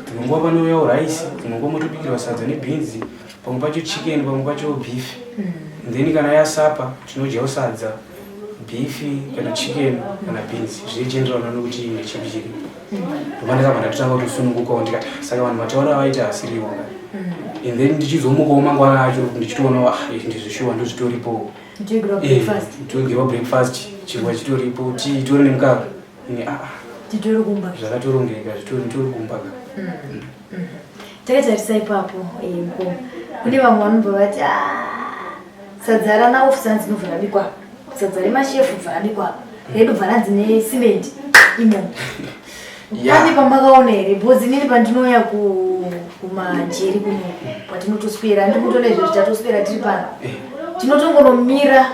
dzimwe nguva panouyawo rice, dzimwe nguva motobikirwa sadza nebhinzi, pamwe pacho chicken, pamwe pacho beef. And then kana yasapa tinodyawo sadza, beef kana chicken kana beans, zvichienderana nokuti ndechipi chiripo. Ndopandakabva ndatotanga kutosunungukawo ndikati saka vanhu matauro avaita asiriwo ka. And then ndichizomukawo mangwana acho ndichitoonawo, ah, izvi ndizvishuwa ndozvitoripo. Ndichigirwa breakfast. Togirwa breakfast, chingwa chitoripo, tii itori nemukaka. Ini ah, Titori kumba. Zvakatorongeka, zvitori nditori kumba ka. Takatarisa ipapo, mukoma. Kune vamwe vanobva vati, "Ah, sadza rana officer dzinobva rabikwa apa. Sadza remashefu bva rabikwa apa. Redu bva ranzi necement imomo." Pane pamakaona here? Because inini pandinouya kumajeri kuno kwatinotoswera, ndikutoona izvo tichatoswera tiri pano. Tinotongonomira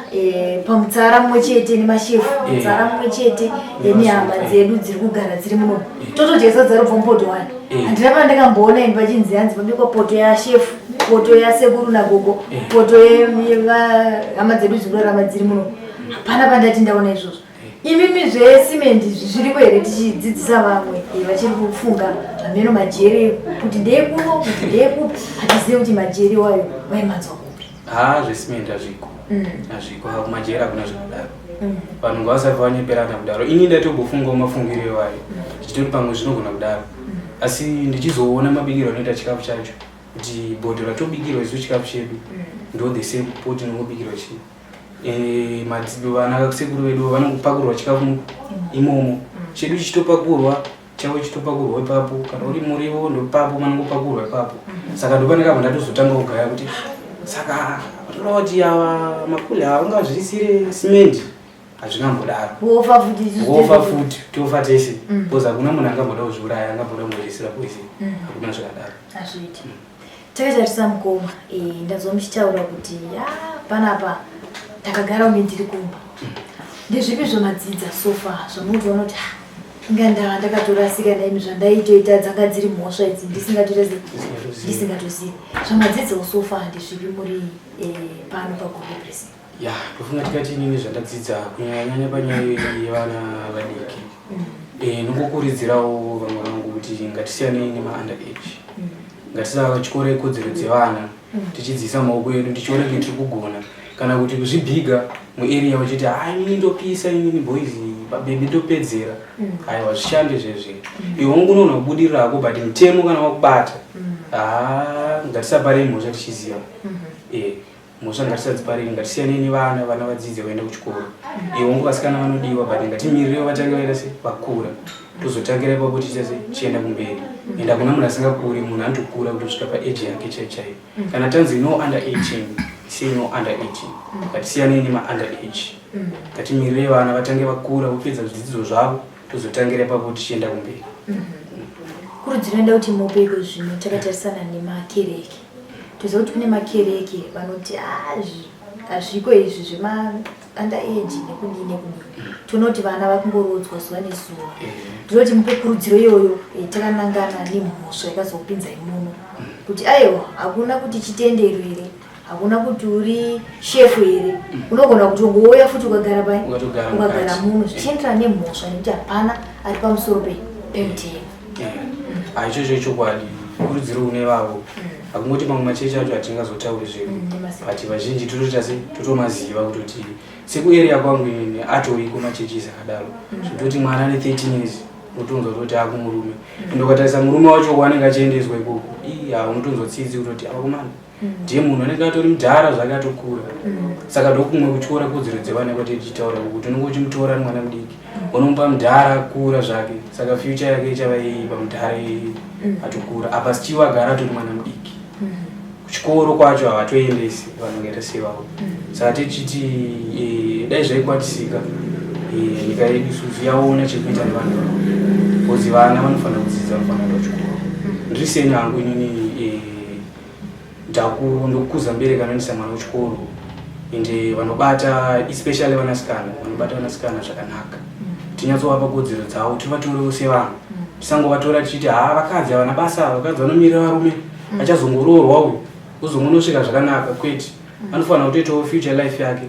pamutsara mumwe chete nemashefu, mutsara mumwe chete nehama dzedu dziri kugara dziri muno. Totodya sadza robva mupoto wani. Handina pandakamboona ini pachinzi hanzi pabikwa poto yashefu, poto yasekuru nagogo, poto yehama dzedu dziri kurarama dziri muno. Hapana pandati ndaona izvozvo. Imimi zvesimendi izvi zviriko here tichidzidzisa vamwe vachiri kufunga hameno majeri kuti ndeyekuno kuti ndeyekupi, hatizivi kuti majeri wayo vaimanzwa kupi? Ha, zvesimendi hazviko. Hazviko, kumajeri hakuna zvakadaro. Vanhu ngavasafa vanyeperana kudaro. Ini ndatombofungawo mafungiro iwayo, ndichitoti pamwe zvinogona kudaro, asi ndichizoona mabikiro anoita chikafu chacho, kuti bhodho ratobikirwa isu chikafu chedu ndo the same pot inongobikirwa chii, vana sekuru vedu vanongopakurwa chikafu imomo, chedu chichitopakurwa, chavo chichitopakurwa ipapo. Kana uri muriwo ndopapo manongopakurwa ipapo. Saka ndopandakabva ndatozotanga kugaya kuti saka vatora kuti ava makule ava ungazviisire simendi, hazvingambodaro. Wofa futi isusu. Wofa futi, tofa tese, because hakuna munhu angamboda kuzviuraya, angamboda kumbozviisira poison. Hakuna zvakadaro. Hazviiti. Takatarisa mukoma, ndanzwa muchitaura kuti ah, panapa takagara ume ndiri kumba. Ndezvipi zvamadzidza so far zvamunotoona kuti ah, inga ndava ndakatorasika naimi, zvandaitoita dzanga dziri mhosva idzi ndisingatoita ndisingatozivi? Zvamadzidzawo so far ndezvipi muri pano paGuruve Prison? Ya, ndofunga tikati inini zvandadzidza kunyanyanyanya panyaya yevana vadiki, nongokurudzirawo vamwe vangu kuti ngatisiyanei nema-under age, ngatisatyore kodzero dzevana tichidziisa maoko edu tichiona kunge tiri kugona, kana kuti kuzvibhiga muarea uchiti, ha, inini ndopisa, inini boys babebi ndopedzera. Aiwa, zvishande zvezve. Iwe ungonona kubudirira hako, but mutemo kana wakubata, ha, ngatisaparei mhosva tichiziva. Mhosva ngatisadziparei, ngatisiyanei nevana, vana vadzidze vaende kuchikoro. Iwe ngo vasikana vanodiwa, but ngatimirirewo vatange vaita se vakura, tozotangira ipapo tichiita se tichienda kumberi. Ende hakuna munhu asingakuri, munhu anotokura kutosvika paage yake chaiyo chaiyo. Kana tanzi no under 18, say no under 18. Ngatisiyanei nema-under age, ngatimirire vana vatange vakura vopedza zvidzidzo zvavo, tozotangira ipapo tichienda kumberi. Kurudziro enda kuti mupe iko zvino takatarisana nemakereke. Toziva kuti kune makereke vanoti, "Ah, hazviko izvi zvema-under age nekudii nekudii." Toona kuti vana vakungorodzwa zuva nezuva. Ndinoti mupe kurudziro iyoyo, takanangana nemhosva yakazokupinzai muno, kuti aiwa, hakuna kuti chitendero here, hakuna kuti uri shefu here, unogona kutongouya futi ukagara pai Ukatogara ukagara mukati. muno zvichienderana nemhosva, nekuti hapana ari pamusoro pemutemo. Ichocho chokwadi, kurudziro kune vavo. Hakungoti mamwe machechi acho hatingazotauri zvedu, but vazhinji totoita se totomaziva kutoti sekuarea kwangu inini atoriko machechisi akadaro, zvekutoti mwana ane 13 years unotonzwa kutoti akumurume. Ende ukatarisa murume wacho kwaanenge achiendeswa ikoko, iya, unotonzwa tsitsi kutoti avakomana ndiye munhu anenge atori mudhara zvake, atokura. Saka ndokumwe kutyora kodzero dzevana kwati tichitaura, kuti unenge uchimutora ari mwana mudiki, unomupa mudhara akura zvake. Saka future yake ichava iyi pamudhara iyi atokura, apa still agara atori mwana mudiki. Kuchikoro kwacho havatoendesi vanhu vakaita sevavo. Saka tichiti dai zvaikwatisika, nyika yedu isusu yaona chekuita nevanhu vavo, because vana vanofanira kudzidza, vanofanira kuenda kuchikoro. Ndiri seni hangu inini, ndokukuza mubereki anoendesa mwana kuchikoro, ende vanobata especially vanasikana, vanobata vanasikana zvakanaka, tinyatsovapa kodzero dzavo, tivatorewo sevanhu, tisangovatora tichiti, ha, vakadzi havana basa, vakadzi vanomirira varume, achazongoroorwa uyu uzongonosvika zvakanaka. Kwete, anofanira kutoitawo future life yake.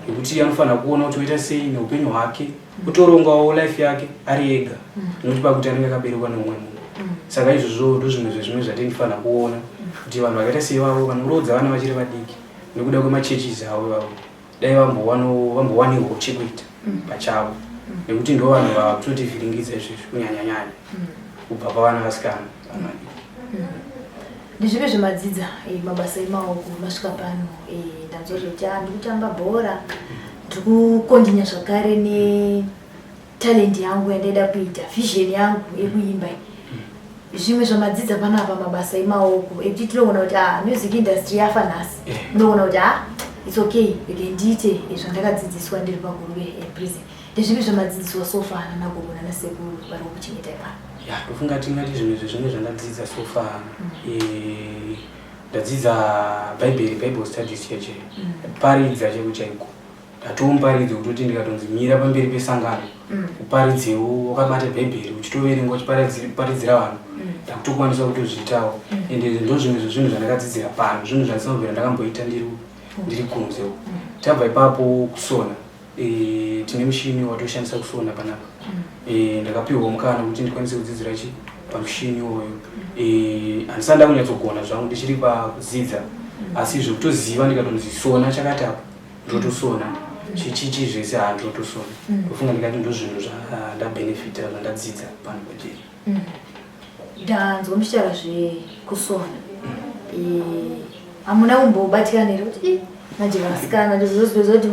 Yekuti anofanira kuona kuti oita sei neupenyu hwake, kutorongawo life yake ari ega, nokuti pakuti anenge akaberekwa neumwe munhu. Saka izvozvo ndozvimwe zvezvimwe zvatinofanira kuona, kuti vanhu vakaita seivavo vanoroodza vana vachiri vadiki nekuda kwemachurches avo ivavo, dai vambowanirwawo chekuita pachavo, nekuti ndo vanhu vakutotivhiringidza izvezvi, kunyanyanyanya kubva pavana vasikana, vana vadiki. Ndezvipi zvemadzidza mabasa emaoko masvika pano? Ndanzwa zvekuti ah, ndikutamba bhora, ndiri kukontinya zvakare netalent yangu yandaida kuita, vision yangu yekuimba iyi. Zvimwe zvamadzidza panapa mabasa emaoko ekuti tinoona kuti ah, music industry yafa nhasi, munoona kuti ah, it's okay, rege ndiite zvandakadzidziswa ndiri paGuruve prison. Ndezvipi zvamadzidziswa so far nanagogo nanasekuru vari kukuchengetai pano? Ya, ndofunga tingati zvimwe zvezvimwe zvandadzidza so far, ndadzidza Bhaibheri, Bible studies cheche, paridza chaiko chaiko. Ndatomuparidza kutoti ndikatonzi mira pamberi pesangano uparidzewo wakabata Bhaibheri, uchitoverenga, uchiparidzira vanhu, ndakutokwanisa kutozviitawo. Ende ndo zvimwe zvezvinhu zvandakadzidzira pano, zvinhu zvandisina kubvira ndakamboita ndiri kunze uko. Tabva ipapo, kusona. Tine mushini watoshandisa kusona panapa. Ndakapiwa mukana kuti ndikwanise kudzidzira chi pamushini iwoyo. Handisati ndakunyatsogona zvangu, ndichiri pakudzidza, asi zvekutoziva, ndikatonzi sona chakati apa, ndotosona, chichichi zvese, ha, ndotosona. Ndofunga ndikati ndo zvinhu zvandabhenefita, zvandadzidza pano pajeri. Ndanzwa muchitaura zvekusona. Hamuna kumbobatikana here kuti, "Ih, manje vasikana," ndozozviziva kuti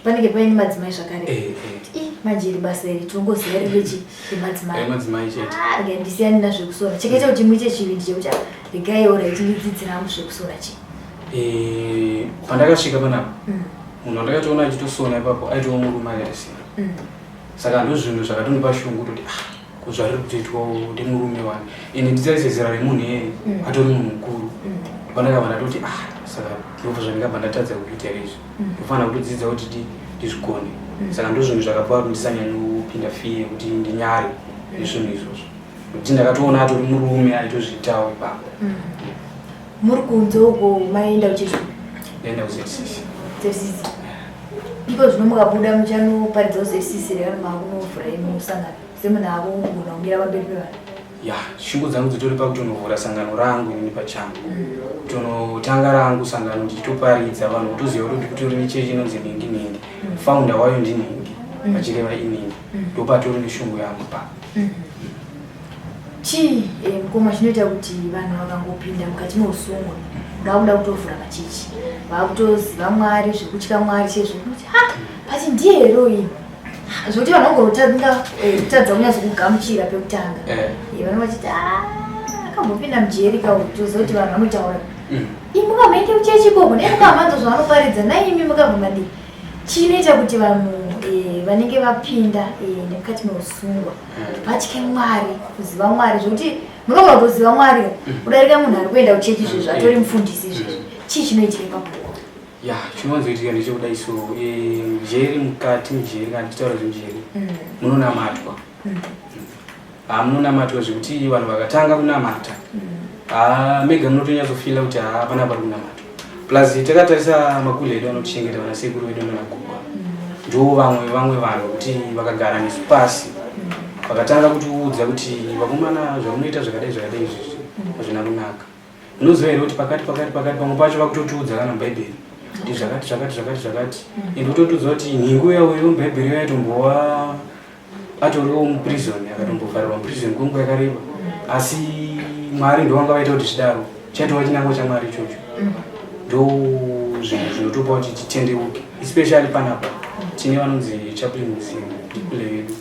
panenge paine madzimai zvakare, "Ih, manje iri basa iri tinongoziva riri rechi remadzimai." Remadzimai chete. Ah, regai ndisiyane nazvekusona. Chakaita kuti muite chivindi chekuti, "Ah, regai alright ndidzidzira hangu zvekusona," chi? Pandakasvika panapa, munhu wandakatoona achitosona ipapo aitova murume akaita sei. Saka ndo zvinhu zvakatondipa shungu kutoti, ah, ko zvariri kutoitwawo ndemurume wani, ende nditarise zera remunhu iyeye, atori munhu mukuru. Pandakabva ndatoti, ah, saka ndobva zvandingabva ndatadza kuita here izvi? Ndofanira kutodzidza kuti ndizvigone. Saka ndo zvinhu zvakapa kuti ndisanyanyopinda fear yekuti ndinyare nezvinhu izvozvo, nekuti ndakatoona atori murume aitozviitawo ipapo. Muri kunze uko maenda kuchechi? Ndaenda kuZCC. ZCC. Iko zvino mukabuda muchanoparidza kuZCC here, kana maakunovhura imusangano semunhu akugona kumira pamberi pevanhu? Ya, shungu dzangu dzitori pakutonovhura sangano rangu inini pachangu, kutonotanga rangu sangano ndichitoparidza vanhu, kutoziva kuti kutori nechechi inonzi nhingi nhingi, founder wayo ndinhingi, vachireva inini. Ndopatori neshungu yangu pa Chii mukoma chinoita kuti vanhu vakangopinda mukati meusungwa vakuda kutovhura machechi, vakutoziva Mwari, zvekutya Mwari chezvo, kuti ha, pati ndiye here uyu, zvekuti vanhu vangotanga kutadza kunyatsokugamuchira pekutanga? Vanenge vachiti, "Ah, akambopinda mujeri ka." Toziva kuti vanhu vanotaura, "Imi mukamboende kuchechi ikoko, dai mukamanzwa zvavanoparidza, naimi mukabva madii." Chinoita kuti vanhu vanenge vapinda nemukati meusungwa vatye Mwari, kuziva Mwari, zvekuti munogona kutoziva Mwari kudarika munhu ari kuenda kuchechi izvezvo, atori mufundisi izvezvo, chii chinoitika ipapo? Ya, chinowanzoitika ndechekudai so, mujeri, mukati mujeri, kana tichitaura zvemujeri, munonamatwa. Ha, munonamatwa zvekuti vanhu vakatanga kunamata, ha, mega munotonyatsofila kuti ha, pana pari kunamatwa. Plus takatarisa makule edu anotichengeta, vana sekuru vedu nanagogo, ndo vamwe vanhu kuti vakagara nesu pasi, vakatanga kutiudza kuti, "Vakomana, zvamunoita zvakadai zvakadai izvizvi hazvina kunaka. Unoziva here kuti pakati pakati pakati?" Pamwe pacho vakutotiudza kana muBhaibheri kuti zvakati zvakati zvakati zvakati, ende kutotiudza kuti nhingi uya uyo muBhaibheri yaitombowa atoriwo muprison, akatombovharirwa muprison kwenguva yakareba, asi Mwari ndo vanga vaita kuti zvidaro, chaitova chinangwa chaMwari ichocho. Ndo zvinhu zvinotopa kuti titendeuke, especially panapa tine vanonzi chaplain Muzimu, ndikule vedu.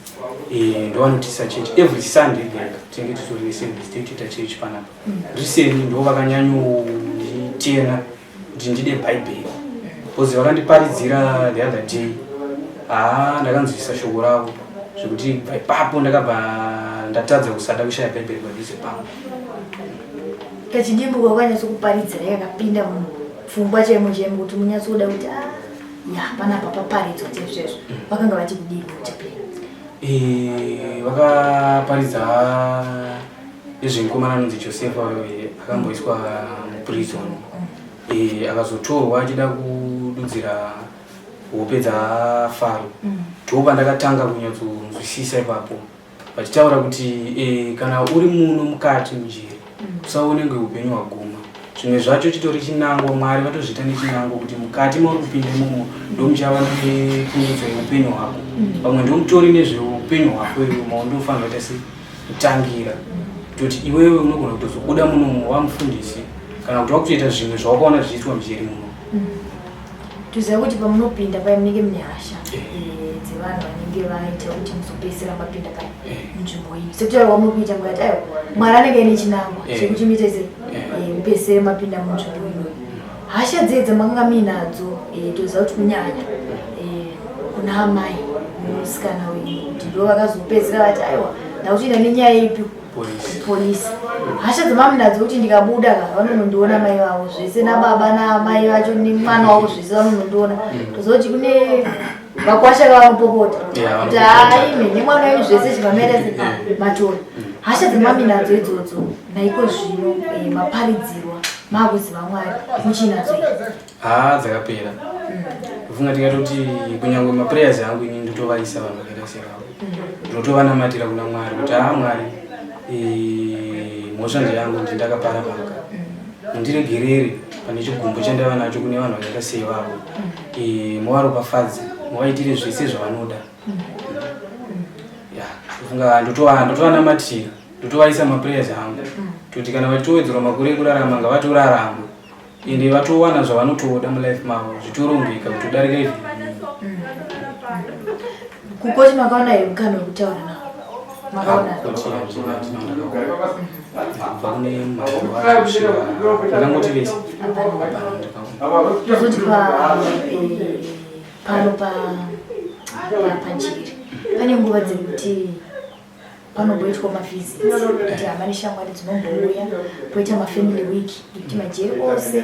Ndo vanotisa church every Sunday ega ega, tinenge titori neservice teitoita church panapa. Recently ndo vakanyanyonditena kuti ndide Bhaibheri, because vakandiparidzira the other day, haa, ndakanzwisa shoko ravo zvekuti kubva ipapo ndakabva ndatadza kusada kushaya Bhaibheri padhuze pangu. Kachidimbu kwakanyatsokuparidzira yakapinda mupfungwa chaimo chaimo kuti munyatsoda kuti, ah, ya, panapa paparidzwa chaizvo, vakanga vati kudii kuchapeni? Vakaparidza nezvemukomana anonzi Josefa, akamboiswa muprison, akazotorwa achida kududzira. Hope dzaFaro. Ndopandakatanga kunyatsonzwisisa ipapo vachitaura kuti e, kana uri muno mukati mujeri usaone kunge upenyu hwaguma. Zvimwe zvacho chitori chinangwa, Mwari vatozviita nechinangwa kuti mukati mauri kupinda imomo ndomuchava nepundutso yeupenyu hwako. Pamwe ndomutori nezveupenyu hwako iwe maundofanira kuita sei kutangira kutoti iwewe unogona kutozobuda munomu wamufundisi kana kuti wakutoita zvimwe zvawakaona zvichiitwa mujeri muno. Toziva kuti pamunopinda paya munenge mune hasha eh, dzevanhu vanenge vaita kuti muzopedzisira mapinda paya eh. munzvimbo iyi sekutaura kwamuri kuita mukati aiwa Mwari anenge aine chinangwa eh. chekuti muite sei mupedzisire mapinda munzvimbo iyoyo. Hasha dzee dzamakanga muinadzo toziva kuti kunyanya kuna amai musikana wenyu kuti ndo vakazopedzisira vati aiwa ndakutoenda nenyaya ipi polisi. Hasha dzamamunadzo kuti ndikabuda ka vanonondiona mai vavo zvese nababa naamai vacho nemwana wavo zvese vanonondiona. Toziva kuti kune vakwasha kavanopopota kuti haime nemwana wenyu zvese chivamaita matora. Hasha dzamaminadzo idzodzo naiko zvino eh, maparidzirwa makuziva Mwari muchinadzo idzi? Haa, dzakapera. Kufunga tingatoti kunyangwe maprayers angu ini ndotovaisa vanhu vakaita sevavo. Ndotovanamatira kuna Mwari kuti haa Mwari, eh, mhosva ndeyangu ndi ndakapara paka. Mundiregerere pane chigumbu chandaiva nacho kune vanhu vakaita sevavo. Eh, muvaropafadze, muvaitire zvese zvavanoda. Ya, kufunga ndotovanamatira, ndotovaisa maprayers angu. Toti kana vachitowedzerwa makore ekurarama ngavatorarama. Ende vatowana zvavanotoda mulife mavo zvitorongeka kutodarika izvi. Kukoti makaona here mukana wekutaura navo? Makaona? Kukoti kubva kune madziro acho kusvika ndingangoti vese. Hapana ndakaona. Tozoti pa eh, pano pa pajeri pane nguva dzekuti panomboitwa mavisits kuti hama neshamwari dzinombouya, poita mafamily week ekuti majeri ose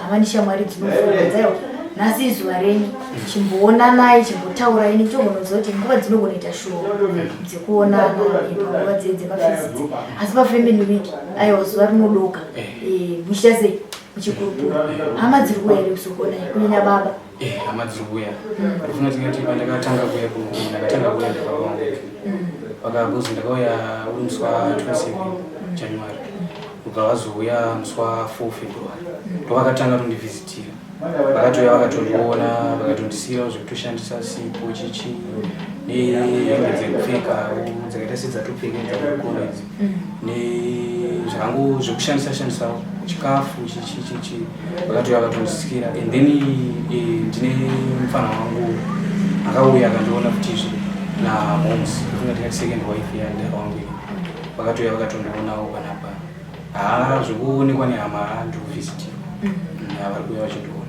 hama neshamwari dzinovhunza nhasi izuva renyu, chimboonanai, chimbotaurai, nekuti unoziva kuti nguva dzinogona kuita shoma dzekuonana panguva dze dzemavisits, asi pafamily week aiwa zuva rinodoka muchiita sei muchikurukura. Hama dziri kuuya here kuzokuonai, kunyanya baba? Eh, hama dziri kuuya. Ndofuna tingati pandakatanga kuuya kuno, ndakatanga kuuya ndababa vangu. Vakagozi ndakauya uri musi wa 27 January. Kubva vazouya musi wa 4 February. Ndovakatanga kutondivhizitira. Vakatouya vakatondiona, vakatondisiirawo zvekutoshandisa, sipo chichi nehembe dzekupfekawo dzakaita sedzatopfeka dzakukona idzi. Nezvangu zvekushandisa shandisawo, chikafu chichi chichi vakatouya vakatondisikira. And then eh, ndine mufana wangu akauya akandiona futizve namoms, ndofunga ndingati second wife yandara wangu iyi. Vakatouya vakatondionawo panapa. Haa, zvekuonekwa nehama ndikuvhizitiwa, vari kuuya vachindiona.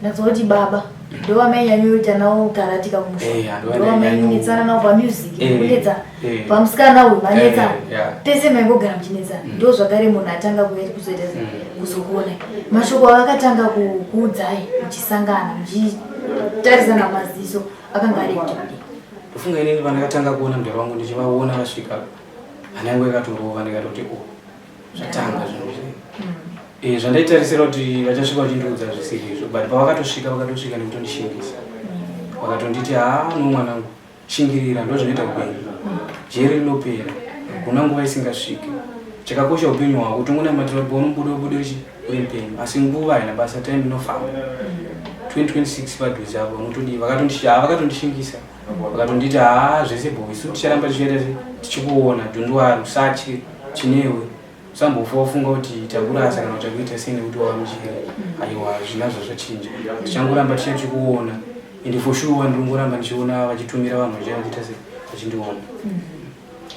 Ndazwa kuti baba ndovamainyanyoita navo karatika kumusha, Eh, ndovamainetsana navo pamusic, kunetsa pamusikana uyu manetsana pese maingogara muchinetsana. Ndo zvakare munhu atanga kuuya kuzoita kuzokuona. Mashoko avakatanga kuudzai muchisangana muchitarisana maziso akanga ari ekuti kudii? Ndofunga inini pandakatanga kuona mudhara wangu, ndichivaona vasvika, hana yangu yakatorova, ndikatoti o zvatanga zvinhu izvi. Eh, zvandaitarisira kuti vachasvika vachindiudza zvisiri izvo, but pavakatosvika vakatosvika nekutondishingisa, vakatonditi haa no mwanangu, shingirira, ndo zvinoita upenyu, jeri rinopera, hakuna nguva isingasviki, chakakosha upenyu hwako, tongonamatira kuti paunobuda ubude uri mupenyu, asi nguva haina basa, time inofamba, 2026 padhuze apo unotodii. Vakatondishingisa, vakatonditi haa zvese bo, isu ticharamba tichiita se tichikuona, don't worry, usatye, chinewe, usambofa wafunga kuti takurasa kana kuti takuita sei nekuti wava mujeri, aiwa zvinazvo zvachinja, tichangoramba tichikuona. Ende for sure ndinongoramba ndichiona vachitumira vanhu vachiya vachiita se vachindiona.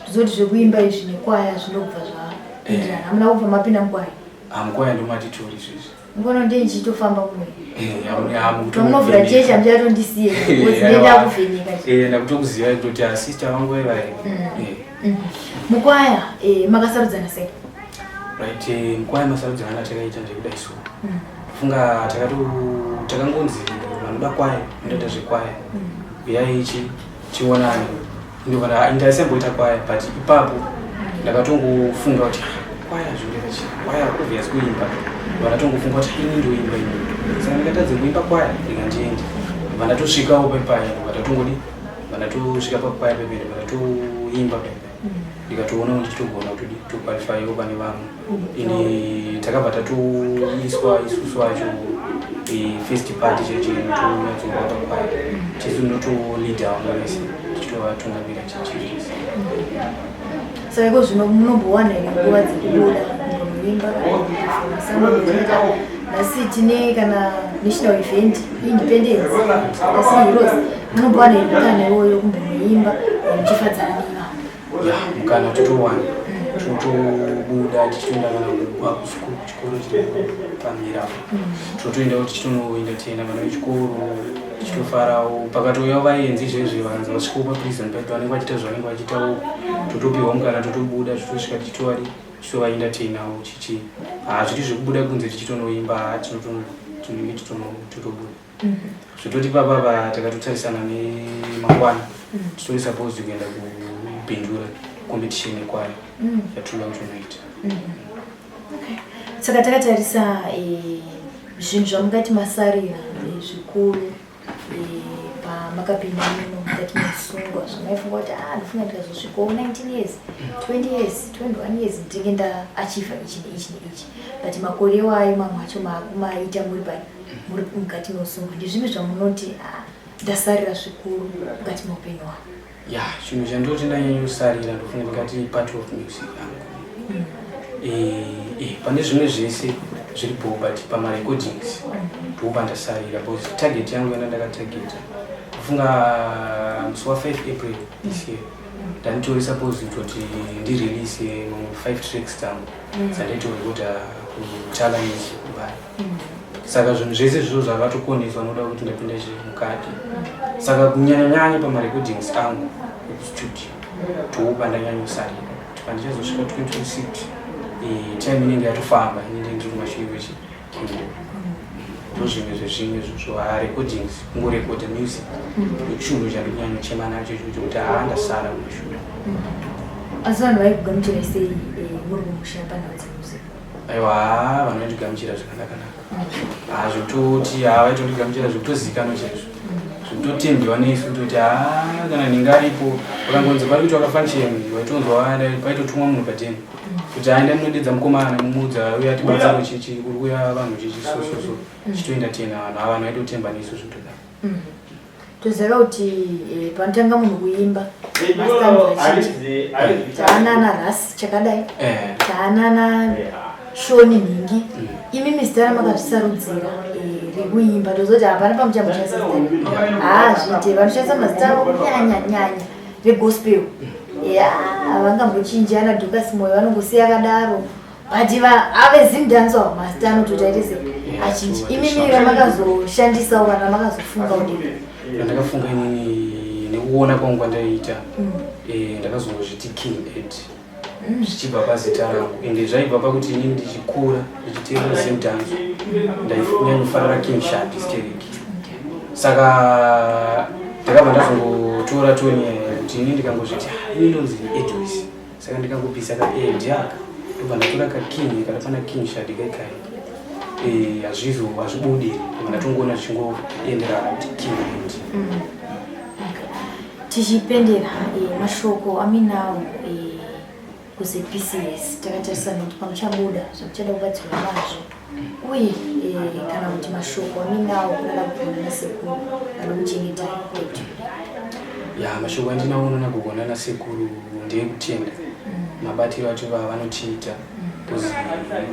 Tozoti zvekuimba izvi nekwaya zvinobva zvapindirana. Hamuna kubva mapinda mukwaya? Hamukwaya ndomatitori izvezvi. Ngono ndiye ndichitofamba kumwe. Pamunovhura chechi hamuchatondisiye because ndenda kuvheneka. Ndakutokuziva kutoti asista vangu vaivai. Mukwaya makasarudzana sei? Right, mukwaya masarudzana takaita ndekudai so. Funga takangonzi vanoda kwaya, vanoita zvekwaya. Uyai ichi tionane. Ndokana ndaisamboita kwaya, but ipapo ndakatongofunga kuti ah, kwaya zvoreva chii? Kwaya obvious kuimba. Ndakatongofunga kuti ini ndoimba ini. Saka ndakatadza kuimba kwaya, ndikandiende. Ndobva ndatosvikawo pepaya, ndobva ndatongodi, ndobva ndatosvika papaya pepe, ndobva ndatoimba pepe. Ndikatoonawo ndichitogona kutodi kutoqualifyawo pane vamwe. Ini takabva tatoiswa isusu acho first party cheche tonyatsokuva pakwaya. Tisu ndotoleader vamwe vese tichitovatungamira chichirisi. Saka iko zvino munombowana here nguva dzekubuda munoimba kana nhasi tine kana national event, independence, nhasi heroes, munombowana here mukana iwoyo kumbonoimba muchifadzana nevamwe? Ya, mukana totowana, totobuda tichitoenda kana kuchikoro chiri pamirapo, totoendawo tichitonoenda tienda vana vechikoro tichitofarawo. Pakatouyawo vaenzi izvezvi vakanzi vasvikawo paprison pedu, vanenge vachiita zvavanenge vachiitawo, totopiwa mukana, totobuda, totosvika tichitovari tichitovaenda tiinawo chichi. Hazviti zvekubuda kunze tichitonoimba, ha, tinenge totobuda zvototi papapa takatotarisana nemangwana titori supposed kuenda kuBindura competition yekwayo yatinoda kutonoita. Saka takatarisa zvinhu zvamungati masarira zvikuru pamakapinda muno mukati mesungwa, zvamaifunga kuti, ah, ndofunga ndikazosvikawo 19 years, 20 years, 21 years, ndinenge ndaachieva ichi neichi neichi, but makore iwayo mamwe acho maakumaita muri mukati meusungwa, ndezvipi zvamunoti, ah, ndasarira zvikuru mukati meupenyu hwangu? Ya, chinhu chandoti ndanyanyosarira, ndofunga ndingati part of music yangu. Pane zvimwe zvese zviripo, but pamarecordings ndopandasarira, because target yangu yanda ndakatageta, kufunga musi wa5 April this year ndanditori supposed kutoti ndirelease mamwe 5 tracks dzangu dzandaitorekoda kuChala Music Mbare. Saka zvinhu zvese zvizvo zvakatokoneswa nokuda kuti ndapinda mukati. Saka kunyanyanyanya pamarecordings angu ekustudio ndopandanyanyosarira, kuti pandichazosvika 2026, time inenge yatofamba, inenge ndiri kumashure kwechi kwenguva. Ndozvimwe zvezvimwe zvozvo. Recordings, kungorekodha music ndochinhu chandinyanyochema nacho ichocho, kuti haa, ndasara kumashure. Asi vanhu vaikugamuchirai sei muri kumusha panhau dzemusic? Aiwa, vanhu vaindigamuchira zvakanakanaka. Ha, zvekutoti ha, vaitondigamuchira zvekutozikanwa chaizvo, zvekutotembiwa nesu, kutoti ha, kana nhinga aripo, ukangonzi pari kuitwa kafunction, waitonzwa paitotumwa munhu pateni kuti aenda munodedza mukomana, mumuudza uye atibatsiro chichi, kuri kuya vanhu chichi, so so so, chitoenda tena vanhu ava, vanhu vaitotemba nesu zvekutodaro. Toziva kuti panotanga munhu kuimba mastanzi taanana rasi chakadai, taanana shoni nhingi. Imi zita ramakazvisarudzira rekuimba, tozoti hapana pamuchamboshandisa zita, haa, zviite vanoshandisa mazita avo kunyanya nyanya vegospel, ya, havangambochinji. Ana Dorcas Moyo vanongosiya akadaro, but ave Zimdancehall mazita anototi aite se achinji. Imimi ramakazoshandisawo kana ramakazofunga udii? Randakafunga inini nekuona kwangu kwandaiita, ndakazongozviti King Ed, zvichibva pazita rangu, ende zvaibva pakuti inini ndichikura ndichiteerera Zimdancehall ndainyanyofarira King Shadi stereki. Saka ndakabva ndazongotora tone kuti ini ndikangozviti, "Ah, ini ndonzi Edwis," saka ndikangobvisa kaEd aka, ndobva ndatora kaking kana pana King Shadi kaikai, hazvizo hazvibudi, ndobva ndatongoona zvichingoenderana kuti King Ed. Tichipendera, mashoko aminawo kuZPCS, takatarisa nokuti pamuchabuda zvamuchada kubatsirwa nazvo, uye kana kuti mashoko aminawo kunana gogo nasekuru vanomuchengetai kwetu? Ya, mashoko andinawo nagogo nanasekuru ndeyekutenda mabatiro acho vavanotiita, because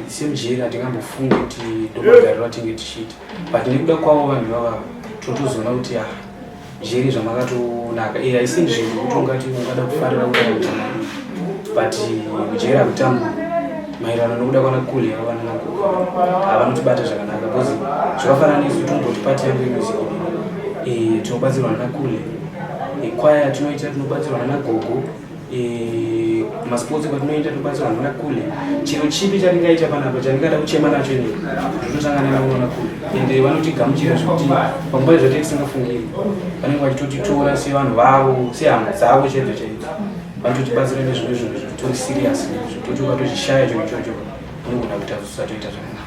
semujeri hatingambofungi kuti ndomagariro atinge tichiita, but nekuda kwavo vanhu ivavava totozoona kuti, ah, jeri zvamakatonaka. Haisi nzvimbo yekuti ungati ungada kufarira kudai kuti, but kujeri hakutamburi maererano nokuda kwana kule avo vananagogo havanotibata zvakanaka, because zvakafanana nesu tomboti part yangu yemusic inini, tinobatsirwa nanakule, kwaya yatinoita tinobatsirwa nanagogo, masports kwatinoita tinobatsirwa nanakule. Chiro chipi chandingaita panapa chandingada kuchema nacho inini, ndotosangana navo nanakule, ende vanotigamuchira zvekuti panguva zvatee tisingafungiri vanenge vachitotitora sevanhu vavo, sehama dzavo chaidzo chaidzo. Vanototibatsira nezvimwe zvinhu zvitori serious, zvekutoti ukatozvishaya chinhu ichocho unogona kuita zvisatoita zvakanaka.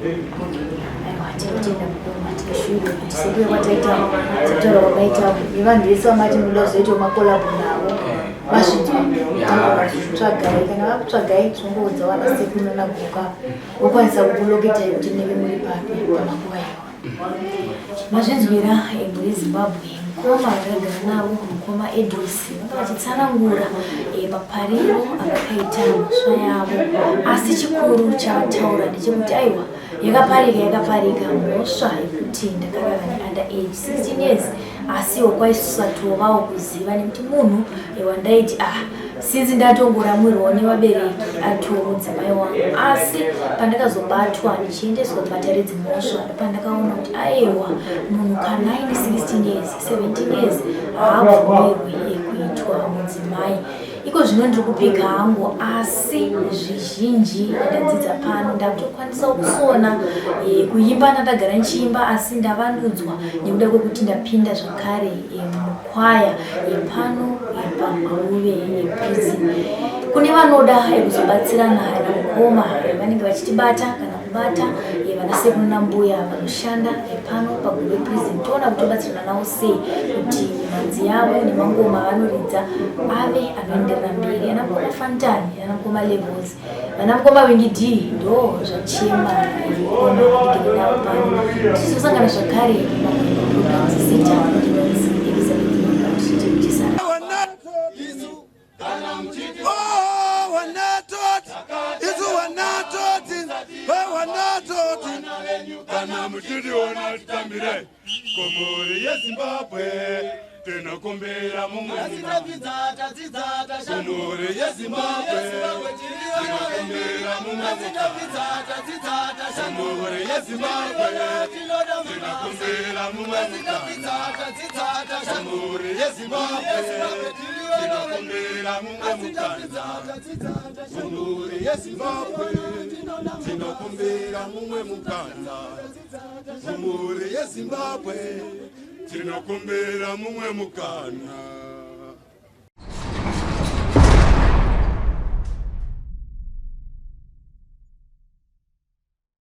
Aiwa, tinotenda mukoma, tinoshuwira kuti sekuya kwataita, sekutaura kwamaita nevanhu vese vamati munoda kuzoitawo makolabho navo, vasvinzwa tsvagai. Kana vakutsvagai, tinongoudza vana sekuru nanagoka, vokwanisa kukuloketai kuti munenge muri papi pamakuva iwa. Mazvinzwira, emhuri yeZimbabwe, mukoma vakagara navo, mukoma Edros, vanga vachitsanangura mapariro avakaita mhosva yavo. Asi chikuru chavataura ndechekuti aiwa, yakaparika, yakaparika mhosva yekuti ndakarara neunder age 16 years, asiwo kwaisatovawo kuziva nekuti munhu wandaiti, ah, sinzi ndatongoramwirwawo nevabereki, atoo mudzimai wangu. Asi pandakazobatwa ndichiendeswa kumatare dzimhosva, ndopandakaona kuti aiwa, munhu kana aine 16 years, 17 years, haabvumirwi kuitwa mudzimai. Iko zvino ndiri kupika hangu, asi zvizhinji ndadzidza pano. Ndakutokwanisawo kusona, kuimba ndandagara ndichiimba, asi ndavandudzwa nekuda kwekuti ndapinda zvakare mukwaya yepano yepaGuruve yeprison. Kune vanoda kuzobatsirana namukoma, vanenge vachitibata kana kubata vana sekuru nambuya vanoshanda pano paGuruve Prison, toona kuti tobatsirana navo sei kuti mhanzi yavo nemangoma avanoridza ave anoenderera mberi. Ana mukoma Fantani, ana mukoma Levels, vana mukoma Wingi D, ndo zvachema mukoma ndigere navo pano. Tichizosangana zvakare pamwe maprograms. Zita ndinonzi Elizabeth Makuti. Oh, wanatoti isu, wanatoti, wanatoti. Kana muchitiona, titambire kumhuri yeZimbabwe, tinokumbira mumwe. Kumhuri yeZimbabwe, tinokumbira mumwe. Kumhuri yeZimbabwe, tinokumbira mumwe. Kumhuri yeZimbabwe, tinokumbira mumwe mukana. Kumhuri yeZimbabwe, tinokumbira mumwe mukana. Kumhuri yeZimbabwe, tinokumbira mumwe mukana.